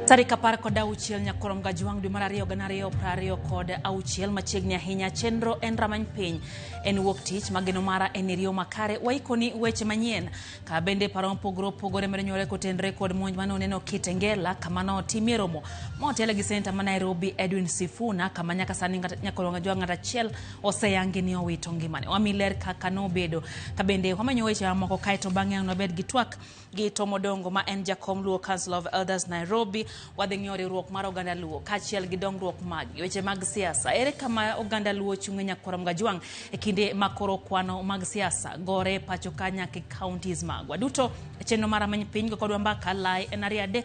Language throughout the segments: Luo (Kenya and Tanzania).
Tarik 16 nyakorom Gajwang' dwe mar 2 2026 machiegni ahinya. Chenro en ramany piny, en wuok tich mageno mara en riyo makare. Waikoni weche manyien ka bende paro mopogore opogore medo nywolore kotenore kod monj mane oneno Kitengela kama notimie romo motelo gi seneta ma Nairobi Edwin Sifuna, kama nyaka sani nyakorom Gajwang' ng'at achiel oseyangi ni owito ngimane. Wami ler kaka nobedo ka bende wamenyo weche mamoko, kaeto bang'e ang' wabed gi twak gi Tom Odongo ma en jakom Luo Council of Elders Nairobi. Wadhi ng'iyo riwruok mar oganda Luo kaachiel gi dongruok maggi. Weche mag siasa, ere kama oganda Luo chung' e nyakorom Gajwang' e kinde ma koro kwano mag siasa gore pacho ka nyaka e counties magwa duto. E chenro mar Rameny Piny go kodwa mbaka lai en 2 3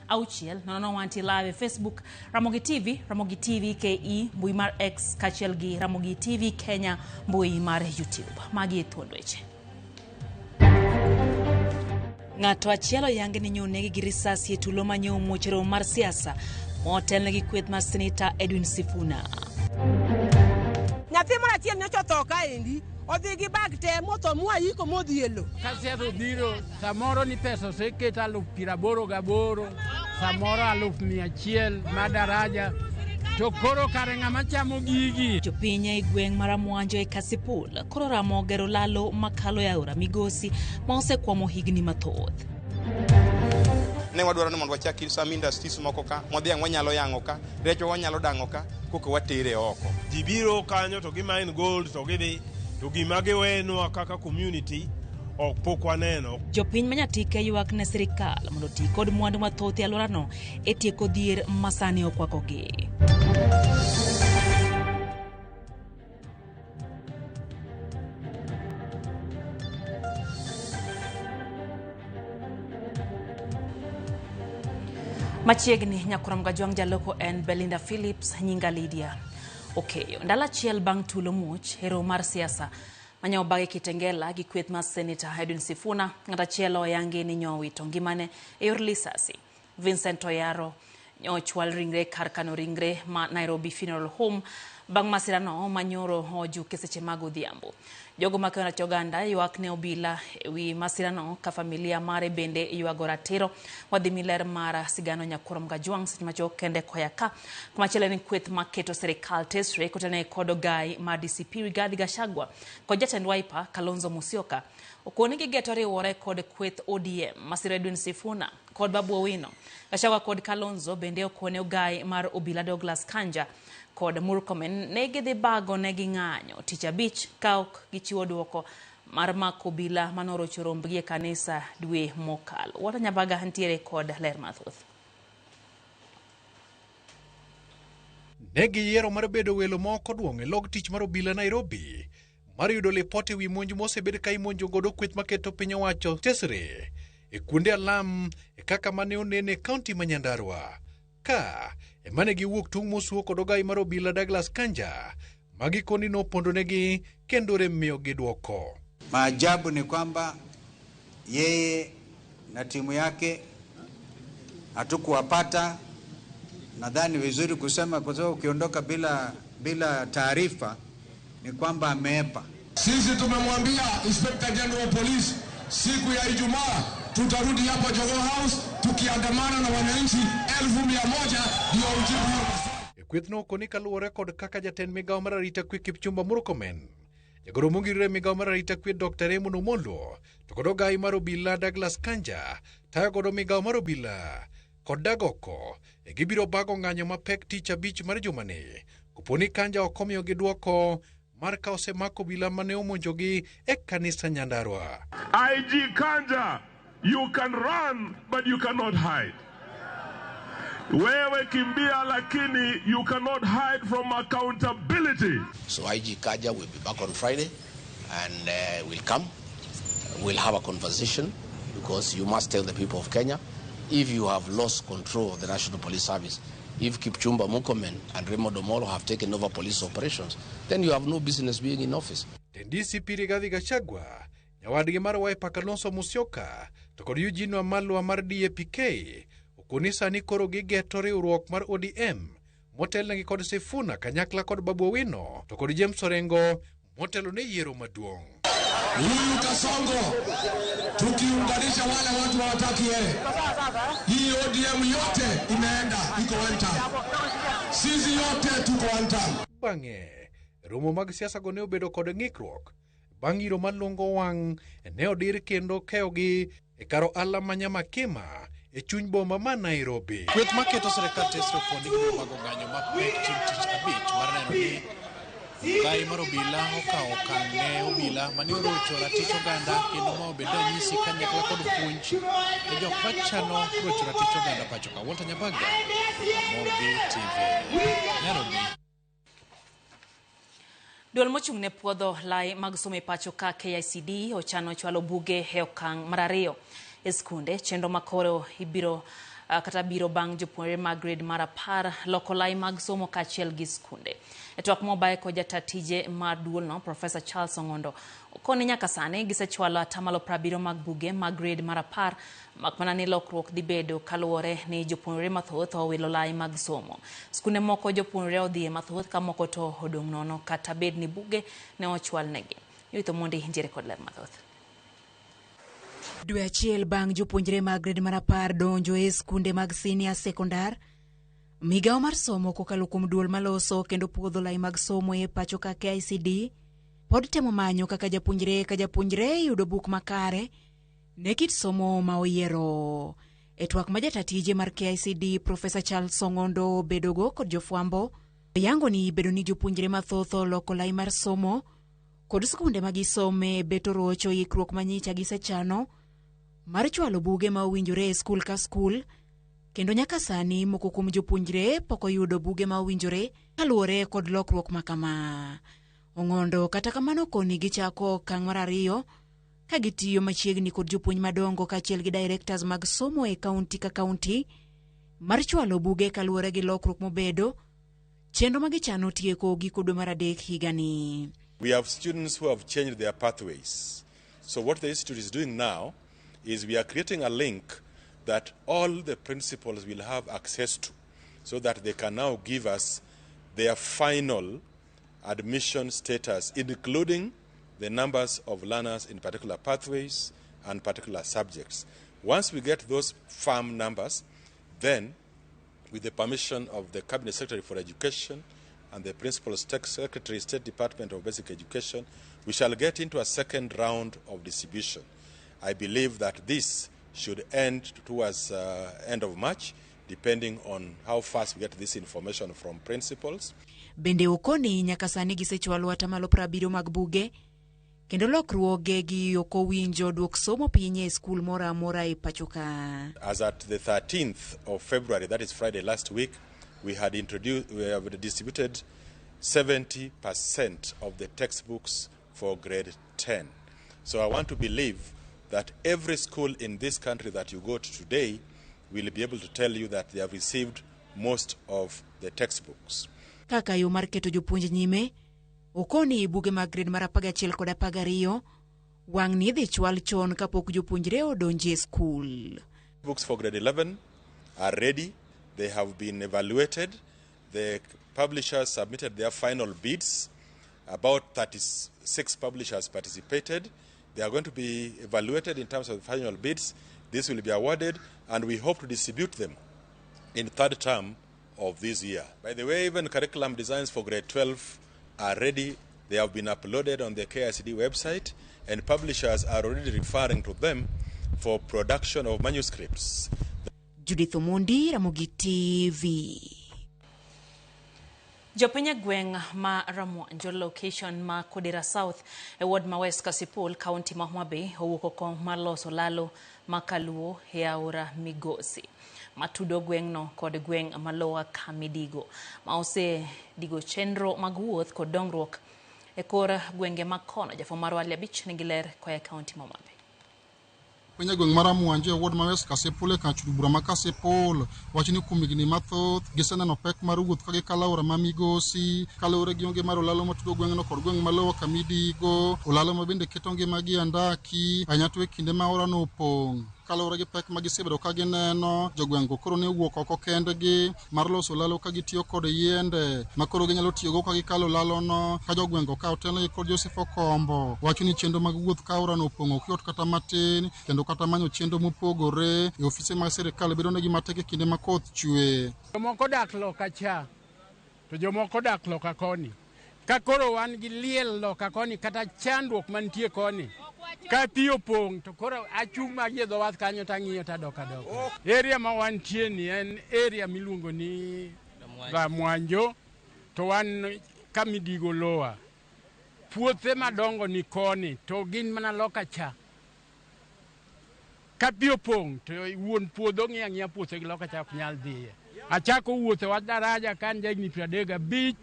6 0 wantie live e Facebook Ramogi TV, Ramogi TV KE, mbui mar X kaachiel gi Ramogi TV Kenya, mbui mar YouTube. Magi e thuond weche. Ng'ato achiel oyangi ni nyonegi gi risasi e tulo ma nyomuoch romo mar siasa motelne gi kweth mar Seneta Edwin Sifuna. Nyathi moro achiel nyocha otho kaendi, odhi gi bag te motho mwaiko modhi e lo. Ka siasa obiro, samoro ni pesa oseket 88,000, samoro 100,000 ma daraja, to koro kare ng'ama chamo gigi. Jopiny ei gweng' mar Amwanjo e Kasipul koro ramo gero lalo makalo e aora Migosi ma osekwamo higni mathoth. Ne wadwaro ni mondo wachak some industries moko ka, modhiang' wanyalo yang'o ka, rechwa wanyalo dang'o ka, koka watere oko. Ji biro kanyo to gimine gold to gidhi, to gima giwenwa kaka community ok pok waneno. Jopiny ma Nyatike ywak ne sirikal mondo oti kod mwandu mathoth e alworano e tieko dhier ma sani okwakogi. Machiegni nyakorom Gajwang' jaloko en Belinda Phillips, nyinga Lydia Okeyo. Ndalo achiel bang' tulo muoch e romo mar siasa mane obagi Kitengela gi kweth mar Seneta Edwin Sifuna, ng'at achiel oyangi ni nyowito ngimane e yor lisasi. Vincent Oyaro ochwal ringre kar kano ringre ma Nairobi Funeral Home bang' masirano manyoro ojuke seche mag odhiambo. Jogo makeyo rach oganda ywak ne obila ewi masirano ka familia mare bende ywago ratiro. Wadhi mi ler mar sigano nyakorom Gajwang' seche machuok kende koya ka. Kumachielo en kweth maketo sirikal tesre kotene kod ogai mar DCP Rigathi Gachagua kod jatend Wiper Kalonzo Musyoka. Okoni gigeto riwore kod kweth ODM masiro Edwin Sifuna kod Babu Owino. Gachagua kod Kalonzo bende okone ogai mar obila Douglas Kanja kod Murkomen ne gidhi bago ne ging'anyo tich abich ka ok gichiwo duoko mar mako obila manorocho rombgi e kanisa dwe mokalo. Walter Nyabaga ntiere kod ler mathoth. Ne giyiero mar bedo welo ma ok oduong' e log tich mar obila Nairobi mar yudo lipot ewi monj mosebed ka imonjo godo kweth maketo piny owacho tesre e kuonde alam e kaka mane onene e kaunti ma Nyandarua. Ka emane giwuok tung' mosuo kod ogai mar obila Douglas Kanja ma gikoni nopondonegi kendo rem miyogi dwoko. Maajabu ni kwamba yeye na timu yake hatukuwapata. Nadhani vizuri kusema, kwa sababu ukiondoka bila taarifa ni kwamba ameepa. Sisi tumemwambia Inspector General of Police siku ya Ijumaa tutarudi hapa Jogoo House tukiandamana na wananchi 100,000 ndio ujibu hiyo maswali. E kwethno okoni kaluwore kod kaka jatend migawo mar arita kwe Kipchumba Murkomen, jagoro mongirore migawo mar arita kwe Dr. Raymond Omolo to kod ogai mar obila Douglas Kanja tayo godo migawo mar obila kod dagoko e gibiro bago ng'anyo mapek tich abich mar jumani koponi Kanja ok omiyogi dwoko mar ka osemako obila mane omonjogi e kanisa Nyandarua. IG Kanja, you can run but you cannot hide. Wewe kimbia lakini you cannot hide from accountability. So IG Kanja will be back on Friday and will come. We'll have a conversation because you must tell the people of Kenya if you have lost control of the National Police Service, if Kipchumba Murkomen and Raymond Omolo have taken over police operations, then you have no business being in office. DCP Rigathi Gachagua, nyawadgi mar Wiper Kalonzo Musyoka, to kod Eugene Wamalwa mar DAPK okoni sani koro gigeto riwruok mar ODM motelnegi kod Sifuna kanyakla kod Babu Owino to kod James Orengo motelo ne yiero maduong'. Huyu Kasongo Tukiunganisha wale watu hawataki yeye, hii ODM yote imeenda iko one term. Sisi yote tuko one term. Bang'e, romo mag siasa go ne obedo kod ng'ikruok bang' iro malongo wang' ne odir kendo keyogi e kar ohala ma Nyamakima e chuny boma ma Nairobi. Kweth maketo sirikal tesre kod gibiro mago ng'anyo mapek chieng' tich abich mar neno ni Ogai mar obila okawo okang' ne obila mane orocho ratich oganda kendo ma obedo ranyisi kanyakla kod puonj ne jok machano rocho ratich oganda pacho ka. Walter Nyabaga, Ramogi TV, Nairobi. Duol mochung' ne puodho lai mag somo e pacho ka KICD ochano chwalo buge e okang' mar ariyo e skunde. Chenro makoro ibiro kata biro bang' jopuonjre mag grade mar 10 loko lai mag somo kaachiel gi skunde. E twak mobaye kod jata tije mar duolno, Professor Charles Ong'ondo, okoni nyaka sani gisechwalo 70% mag buge mag grade mar 10, mak mana ni lokruok dhi bedo kaluwore ni jopuonjre mathoth owilo lai mag somo. Skunde moko jopuonjre odhiye mathoth ka moko to odong' nono kata bed ni buge ne ochwal negi. Yuto Mondi nitiere kod ler mathoth. Dwe achiel bang' jopuonjre mag grade mar 10 donjo e skunde mag senior sekondar, migawo mar somo kokalo kuom duol maloso kendo puodho lai mag somo e pacho ka KICD pod temo manyo kaka japuonjre ka japuonjre yudo buk makare ne kit somo ma oyiero. E twak ma jata tije mar KICD Professor Charles Ong'ondo bedogo kod jofwambo, oyango ni bedo ni jopuonjre mathoth oloko lai mar somo kod skunde ma gisome beto rocho ikruok manyicha gisechano mar chwalo buge ma owinjore e skul ka skul, kendo nyaka sani moko kuom jopuonjre pok oyudo buge ma owinjore kaluwore kod lokruok ma kama. Ong'ondo kata kamano koni gichako okang' mar ariyo ka gitiyo machiegni kod jopuonj madongo kaachiel gi directors mag somo e kaunti ka kaunti mar chwalo buge kaluwore gi lokruok mobedo, chenro ma gichano tieko giko dwe mar 3 higani. We have students who have changed their pathways. So what the institute is doing now is we are creating a link that all the principals will have access to so that they can now give us their final admission status, including the numbers of learners in particular pathways and particular subjects. Once we get those firm numbers, then with the permission of the Cabinet Secretary for Education and the Principal Secretary, State Department of Basic Education, we shall get into a second round of distribution. I believe that this should end towards end of March, depending on how fast we get this information from principals. Bende okoni nyaka sani gisechwalo 70% mag buge kendo lokruoge gi ok owinjo duok somo piny e skul moro amora e pacho ka. As at the 13th of February, that is Friday last week, we have distributed 70% of the textbooks for grade 10. So I want to believe that every school in this country that you go to today will be able to tell you that they have received most of the textbooks. Kaka yo mar keto jopuonj nyime, okoni buge mag grade mar 11 kod 12 wang' ni idhi chwal chon kapok jopuonjre odonje e skul. Books for grade 11 are ready. They have been evaluated. The publishers submitted their final bids. About 36 publishers participated. They are going to be evaluated in terms of the final bids. This will be awarded, and we hope to distribute them in third term of this year. By the way, even curriculum designs for grade 12 are ready. They have been uploaded on the KICD website, and publishers are already referring to them for production of manuscripts. Judith Omondi, Ramogi TV. Jopiny e gweng' ma Ramuanjo location ma Kodera South e ward ma West Kasipul, county ma Homa Bay owuok oko mar loso lalo ma kaluo e aora Migosi matudo gweng'no kod gweng' ma Lower Kamidigo ma osedigo chenro mag wuoth kod dongruok e kor gwenge ma kono. Jafwambo marwa Ali Abich nigi ler koa e county ma Homa Bay. Piny e gweng' mar Ramuanjo e ward ma West Kasipul e kar od bura ma Kasipul wacho ni kuom higni mathoth giseneno pek mar wuoth ka gikalo aora ma Migosi kaluwore gi onge mar olalo matudo gweng'no kod gweng' ma Lower Kamidigo, olalo ma bende keto ngimagi e andaki ahinya to e kinde ma aorano opong'. Kaluwore gi pek ma gisebedo ka gineno, jogweng'go koro ne owuok oko kendgi mar loso lalo ka gitiyo kod yiende ma koro ginyalo tiyogo ka gikalo lalono. Ka jogweng'go ka otelnegi kod Joseph Okombo wacho ni chenro mag wuoth ka aorano opong'o ok yot kata matin, kendo kata manyo chenro mopogore e ofise mag sirikal bedo negi matek e kinde ma koth chwe. Jomoko dak loka cha, to jomoko dak loka koni. Ka koro wan gi liel loka koni kata chandruok mantie koni, ka pi opong' to koro achung' magi e dho wath kanyo tang'iyo tadok adoka. Area ma wantie ni en area miluongo ni Ramwanjo, to wan kamidigo lower. Puothe madongo ni koni to gin mana loka cha. Ka pi opong' to wuon puodho ng'iyo ang'iya puothe gi loka cha ok nyal dhiye. Achako wuotho e wach daraja ka an jahigni 35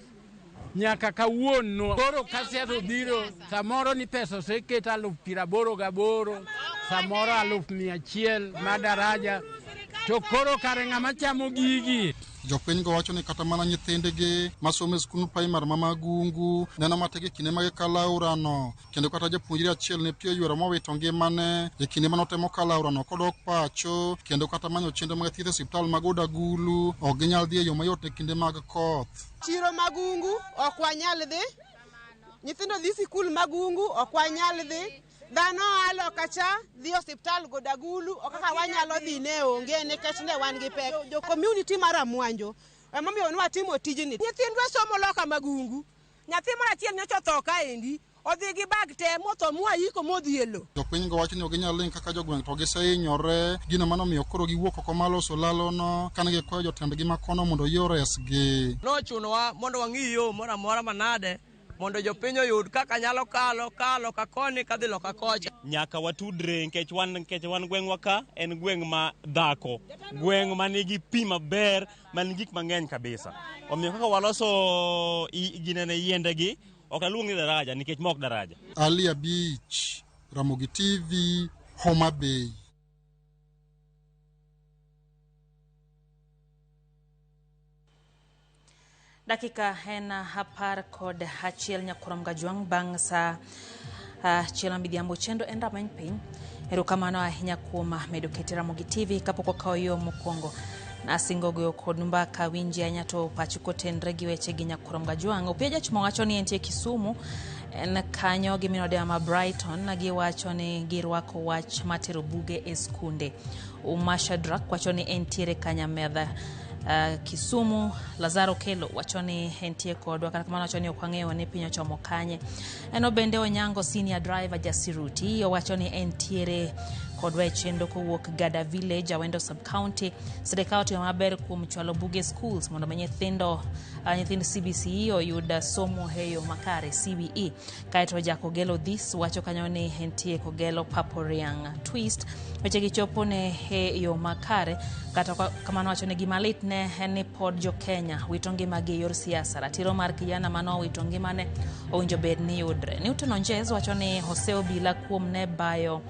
nyaka kawuono. Koro ka siasa obiro, samoro ni pesa oseket 88,000, samoro 100,000 ma daraja, to koro kare ng'ama chamo gigi. Jopinygo wacho ni kata mana nyithindgi masomo e skund primar ma Magungu neno matek e kinde ma gikalo aorano, kendo kata japuonjre achiel ne pi oywero mowito ngimane e kinde manotemo kalo aorano kodok pacho, kendo kata manyo chenro mag thieth e osiptal mag od agulu ok ginyal dhi e yo mayot e kinde mag koth. Chiro Magungu ok wanyal dhi, nyithindo dhi sikul Magungu ok wanyal dhi, dhano a loka cha dhi osiptal Godagulu ok kaka wanyalo dhi ne onge nikech ne wan gi pek. Jo community mar Amwanjo emomiyo ne watimo tijni. Nyithindwa somo loka Magungu, nyathi moro achiel nyocha otho kaendi, odhi gi bag te motho mwayiko modhi e lo. Jopinygo wacho ni ok ginyal ling' kaka jogweng' to gisehinyore, gino manomiyo koro giwuok oko mar loso lalono kane gikwayo jotendgi makono mondo oyie oresgi. Nochunowa mondo wang'i yo moro amora manade mondo jopiny oyud kaka nyalo kalo ka loka koni kadhi loka kocha. Nyaka watudre nikech wan gweng'wa ka en gweng' ma dhako, gweng' manigi pi maber, man gi gik mang'eny kabisa. Omiyo kaka waloso ginene yiendegi, ok aluong ni daraja nikech ma ok daraja. Ali Abich, Ramogi TV, Homa Bay. Dakika en 11 nyakurom gajwang' bang' saa 1 midhiambo chenro en rameny piny. Erokamano ahinya kuom medo kete Ramogi TV kapok wakawo yo mokwongo. Nasingo goyo kod mbaka winji ahinya to pachu kotenre gi weche gi nyakurom gajwang'. Opiyo Jachmo wacho ni entie Kisumu, en kanyo gi minode ma Brighton giwacho ni girwako wach matero buge e skunde. Uma Shadrack wacho ni entiere Kanyamedha Kisumu. Lazaro Kelo wacho ni entie kodwa, kata kamano wacho ni ok wang'eyo ni piny ochomo kanye. En bende Onyango senior driver Jasiruti owacho ni entiere kodwa e chenro kowuok Gada Village, Awendo Sub-County. Sirikal otimo maber kuom chwalo buge schools mondo mi nyithind CBCE oyud somo e yo makare CBE. Kaeto Jakogelo This wacho kanyo ni entie Kogelo Paporiang Twist. Weche gi chopo ne e yo makare, kata kamano wacho ni gima lit ne en ni pod jo Kenya wito ngimagi e yor siasa. Ratiro mar kijana manowito ngimane owinjo bed ni yudre. Newton Onjes wacho ni Hosea Obila kuom ne bayo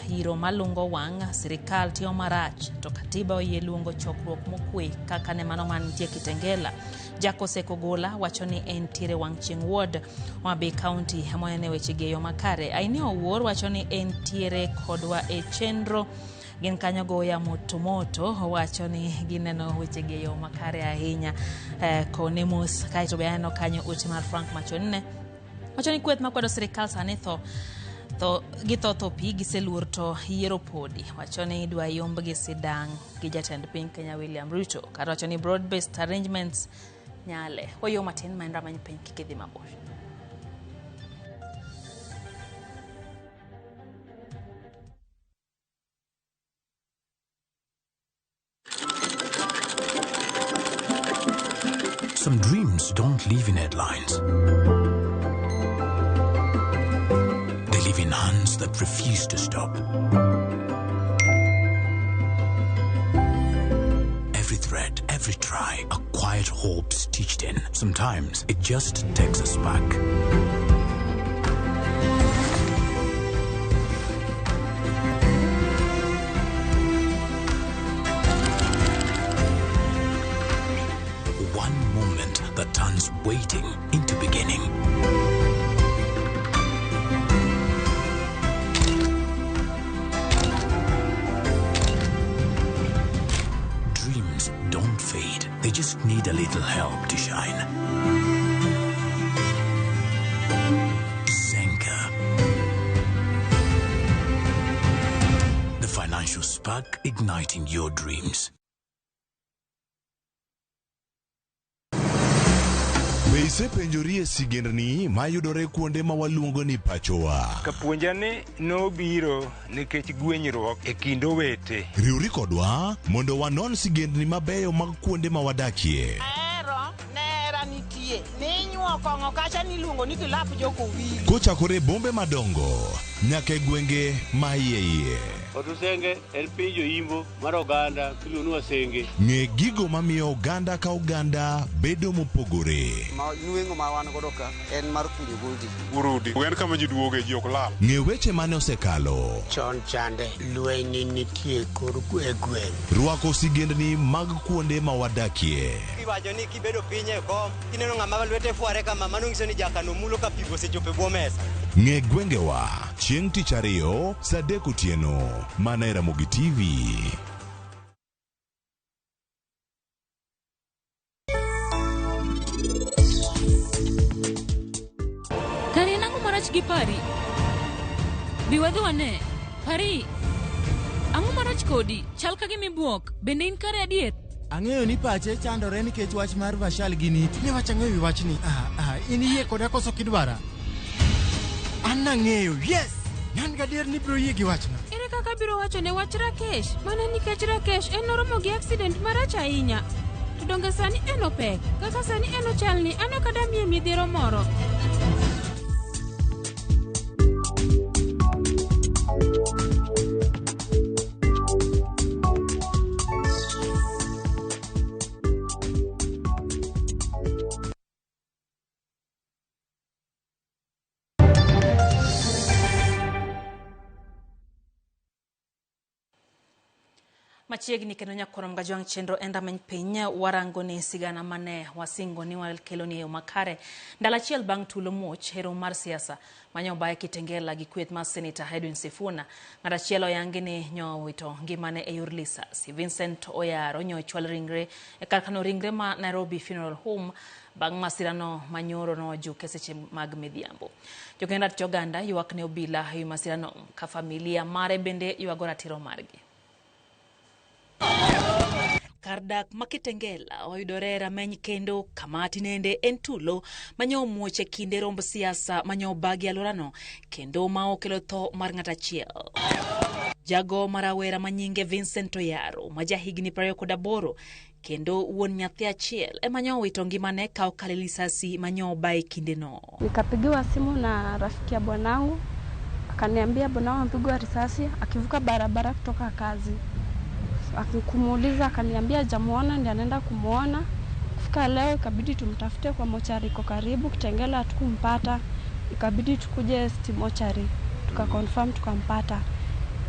iro malungo wang' sirikal tiyo marach to katiba oyie luongo chokruok mokwe kaka ne mano mantie Kitengela. Jack Oseko Gola wacho ni entiere wang' chieng' ward Homa Bay County emonene weche gi e yo makare. Aine Owuor wacho ni entiere kodwa e chenro gin kanyo goya moto moto wacho ni gineno weche gi e yo makare ahinya. Kone mos kaeto be aneno kanyo ote mar Frank Machonne wacho ni kweth makwedo sirikal sani tho githo pi giseluor to yiero podi. Wacho ni idwa yomb gi sidang' gi jatend piny Kenya William Ruto. Kata wacho ni broad based arrangements nyale. Wayo matin ma en rameny piny kik idhi mabor. Some dreams don't live in headlines. They live in hands that refuse to stop. Every thread, every try, a quiet hope stitched in. Sometimes it just takes us back. One moment that turns waiting into beginning. They just need a little help to shine. Zenka. The financial spark igniting your dreams. Be isepenjorie sigendni mayudore kuonde ma waluongo ni pachowa? Kapuonja ni nobiro nikech gwenyruok e kind owete. Riwri kodwa mondo wanon sigendni mabeyo mag kuonde ma wadakie. Ahero nera nitie ninyuo kong'o kacha niluongo ni kilap jokowili. Kochakore e bombe madongo nyaka e gwenge ma iye iye. Otusenge en piny joimbo mar oganda miluongo ni Wasenge. Ng'e gigo mamiyo oganda ka oganda bedo mopogore. Ma nweng'o ma wan godo ka en mar kunyo goldi. Urudi. En kama ji duoge ji ok lal. Ng'e weche mane osekalo. Chon chande lweny nitie kor e gweng'. Rwako sigendni mag kuonde ma wadakie. Iwacho ni kibedo piny e kom kineno ng'ama lwete fware kama mano nyiso ni jakano mulo ka pi osechopo e bwo mesa. Ng'e gwengewa chieng' tich ariyo saa adek otieno mana e Ramogi TV. Kare en ang'o marach gi pari? Bi wadhi wane. Pari, ang'o marach kodi? Chal ka gima ibuok. Bende in kare adier? Ang'eyo ni pache chandore nikech wach mar Vashal gi Niti. Ne wach ang'eyo wi wachni. Ah, ah, in iyie koda koso kidwara? An nang'eyo, yes! Nan gadier ni ibiro yie gi wachna. Ere kaka abiro wacho ne wach Rakesh? Mana nikech Rakesh en noromo gi accident marach ahinya. To donge sani en opek? Kaka sani en ochalni, an ok adamie midhiero moro. Machiegni kendo nyakorom gajwang' chenro en rameny piny warango ni sigana mane wasingo ni wakelo ni e yo makare. Ndalo achiel bang' tulo muoch e romo mar siasa mane obaye Kitengela gi kweth mar Seneta Edwin Sifuna. Ng'at achiel oyangi ni nyowito ngimane e yor lisasi. Vincent Oyaro nyochwal ringre e kar kano ringre ma Nairobi Funeral Home bang' masirano manyoro nojuke seche mag midhiambo. Jokend ratich oganda ywak ne obila ewi masirano ka familia mare bende ywago ratiro margi. Kar dak ma Kitengela oyudore e rameny kendo kama tinende en tulo manyo muoch e kinde romb siasa manyo obagi alworano kendo ma okelo tho mar ng'at achiel. Jago ma rawera manyinge Vincent Oyaro ma jahigni 28 kendo wuon nyathi achiel ema nyo owito ngimane ka okale lisasi manyo oba e kindeno. Nikapigiwa simu na rafiki ya bwanangu akaniambia bwanangu amepigwa risasi akivuka barabara kutoka kazi. Akikumuuliza akaniambia hajamuona, ndiye anaenda kumuona. Kufika leo ikabidi tumtafute kwa mochari iko karibu Kitengela, hatukumpata. Ikabidi tukuje City mochari tukaconfirm tukampata.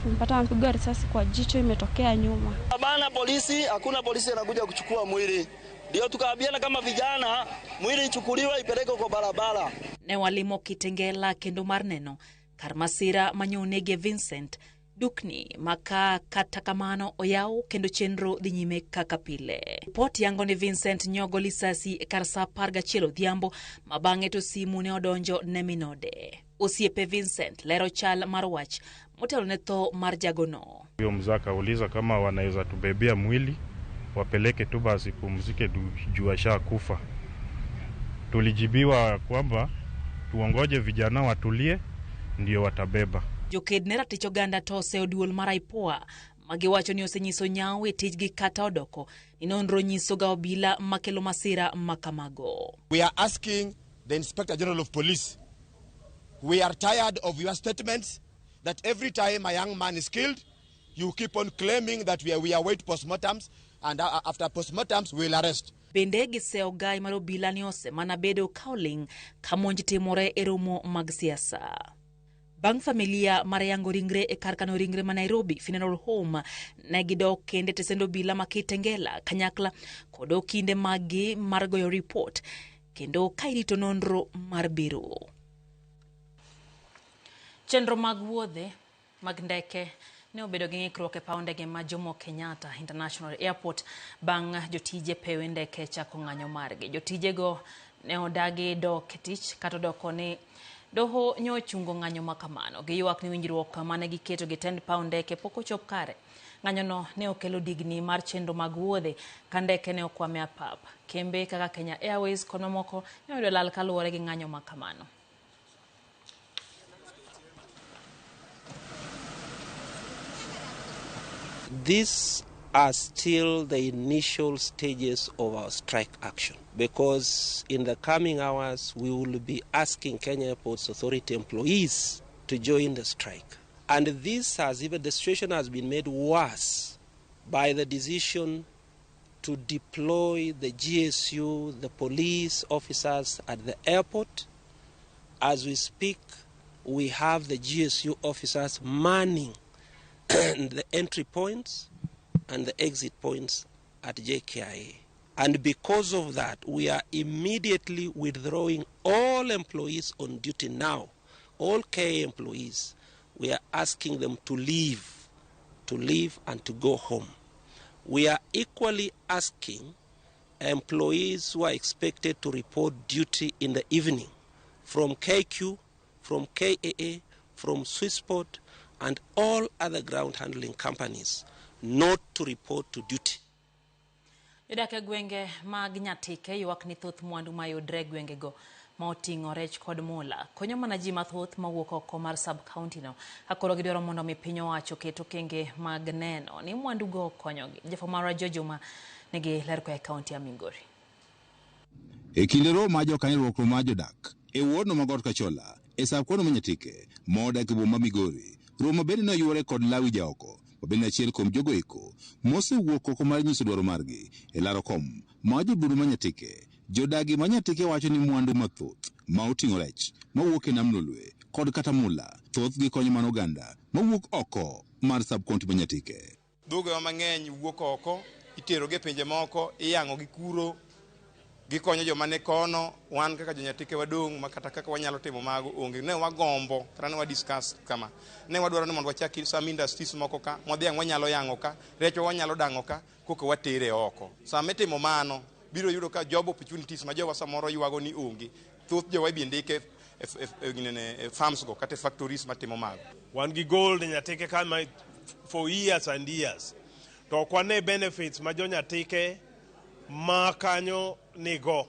Tumpata amepigwa risasi kwa jicho imetokea nyuma. Bana polisi, hakuna polisi anakuja kuchukua mwili. Ndio tukaambiana kama vijana, mwili ichukuliwe ipelekwe kwa barabara. Ne walimo Kitengela kendo mar neno kar masira manyo onege Vincent dukni maka kata kamano oyaw kendo chenro dhi nyime kaka pile. Ripot yango ni Vincent nyogo lisasi e kar saa 11 odhiambo ma bang'e to simu ne odonjo ne minode. Osiepe Vincent lero chal mar wach motelo ne tho mar jagono. Huyo mzee akauliza kama wanaweza tubebea mwili wapeleke tu basi pumzike juu ashakufa. Tulijibiwa kwamba tuongoje vijana watulie ndio watabeba. Joked ne ratich oganda to oseyo duol mar IPOA magiwacho ni osenyiso nyawo e tijgi kata odoko ni nonro nyiso ga obila makelo masira makamago. We are asking the Inspector General of Police, we are tired of your statements that every time a young man is killed, you keep on claiming that we await postmortems and after postmortems we will arrest. Bende giseyo gai mar obila ni osemana bedo ka oling' ka monj timore e romo mag siasa. Bang' familia mar yango ringre e kar kano ringre ma Nairobi Funeral Home ne gidok kendo e tesend obila ma Kitengela kanyakla kod okinde maggi mar goyo ripot kendo ka irito nonro mar biro. Chenro mag wuodhe mag ndeke ne obedo gi ng'ikruok e paw ndege ma Jomo Kenyatta International Airport bang' jotije pewe ndeke chako ng'anyo margi. Jotijego ne odagi dok e tich kata odoko ni doho nyo ochungo ng'anyo ma kamano. Giywak ni winjruok mane giketo gi tend paw ndeke pok ochop kare. Ng'anyono ne okelo digni mar chenro mag wuodhe ka ndeke ne okwame apap. Kembe kaka Kenya Airways kod mamoko ne oyudo lal kaluwore gi ng'anyo ma kamano. These are still the initial stages of our strike action, because in the coming hours we will be asking Kenya Airports Authority employees to join the strike. And this has even, the situation has been made worse by the decision to deploy the GSU, the police officers at the airport. As we speak, we have the GSU officers manning the entry points and the exit points at JKIA. And because of that, we are immediately withdrawing all employees on duty now, all KA employees. We are asking them to leave and to go home. We are equally asking employees who are expected to report duty in the evening from KQ, from KAA, from Swissport, and all other ground handling companies not to report to duty. Jodak e gwenge mag Nyatike ywak ni thoth mwandu mayudre e gwengego ma oting'o rech kod mula konyo mana ji mathoth mawuok oko mar sub-county no. Ka koro gidwaro mondo mi piny owacho oket okenge mag neno ni mwandugo konyogi. Jafwambo Jojuma nigi ler koa e kaunti ya Migori. E kinde romo mar jokanyo mar jodak e wuodno ma Got Kachola e sub-county ma Nyatike modak e boma Migori, romo bende ne oyuore kod Lawi Jaoko mabende achiel kuom jogo eko mosewuok oko mar nyiso dwaro margi e laro kom mar joburu ma Nyatike. Jodagi ma Nyatike wacho ni mwandu mathoth ma oting'o rech mawuok e nam Lolwe kod kata mula thothgi konyo mana oganda mawuok oko mar sub-county ma Nyatike. Dhogewa mang'eny wuok oko, iterogi e pinje moko, iyang'o gi kuro, gikonyo joma ne kono. Wan kaka jo-Nyatike wadong' ma kata kaka wanyalo timo mago onge. Ne wagombo kata ne wadiscuss kama, ne wadwaro ni mondo wachak some industries moko ka, mwadhiang' wanyalo yang'o ka, rechwa wanyalo dang'o ka, koka watere oko. Sama itimo mano, biro yudo ka job opportunities ma jowa samoro ywago ni onge. Thoth jowa ibi ndike e farms go kata e factories matimo mago. Wan gi gold e Nyatike ka ma for years and years. To ok wane benefits ma jo Nyatike ma kanyo nigo.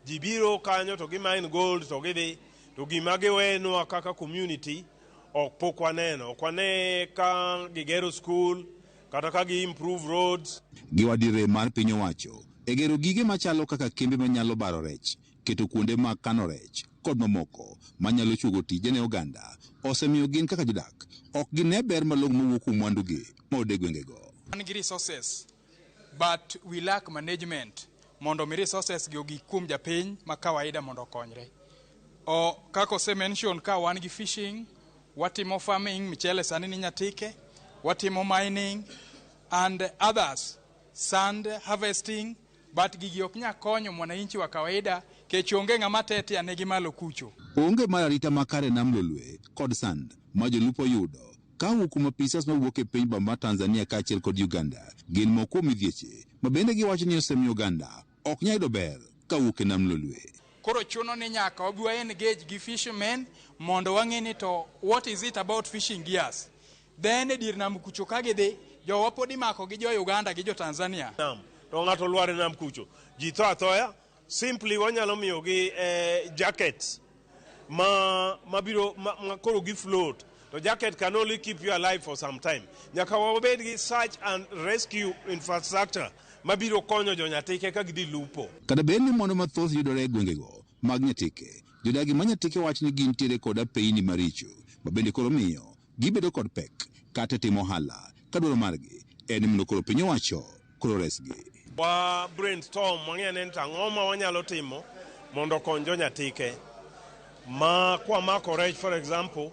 Ji biro kanyo to gimine gold to gidhi, to gima giwenwa kaka community ok pok waneno. Ok wane ka gigero school kata ka gi improve roads. Giwadire mar piny owacho e gero gige machalo kaka kembe manyalo baro rech, keto kuonde mag kano rech kod mamoko manyalo chuogo tije ne oganda osemiyo gin kaka jodak ok gine ber malong'o mowuok kuom mwandugi ma gwengego. Wan gi resources but we lack management mondo mi resources gi ogik kuom japiny ma kawaida mondo okonyre. O kaka ose mention ka wan gi fishing, watimo farming, michele sani ni Nyatike, watimo mining and others, sand harvesting, but gigi ok nyal konyo mwananchi wa kawaida kech onge ng'ama tetea negi malo kucho. Onge mar arita makare nam Lolwe kod sand ma jolupo yudo kawuok kuom apisas mawuok e piny ma Tanzania kaachiel kod Uganda gin moko kuom midhieche ma bende giwacho ni osemiyo oganda ok nyal yudo ber kawuok e nam Lolwe. Koro chuno ni nyaka wabi wa engage gi fishermen mondo wang'e ni to what is it about fishing gears. Then e dir nam kucho ka gidhi, jowa pod imako gi jo Uganda gi jo Tanzania. Nam, to ng'ato lwar e nam kucho, ji tho athoya. Simply wanyalo miyogi jackets ma mabiro ma koro gi float. To jacket can only keep you alive for some time. Nyaka wabed gi search and rescue infrastructure mabiro konyo jo Nyatike ka gidhi lupo. Kata bed ni mwandu mathoth yudore e gwengego mag Nyatike, jodagi ma Nyatike wacho ni gintiere kod apeyini maricho ma bende koro miyo gibedo kod pek kata timo ohala ka dwaro margi en mondo koro piny owacho koro resgi. Wa brainstorm wang'e ni to ang'o ma wanyalo timo mondo okony jo Nyatike ma kwamako rech for example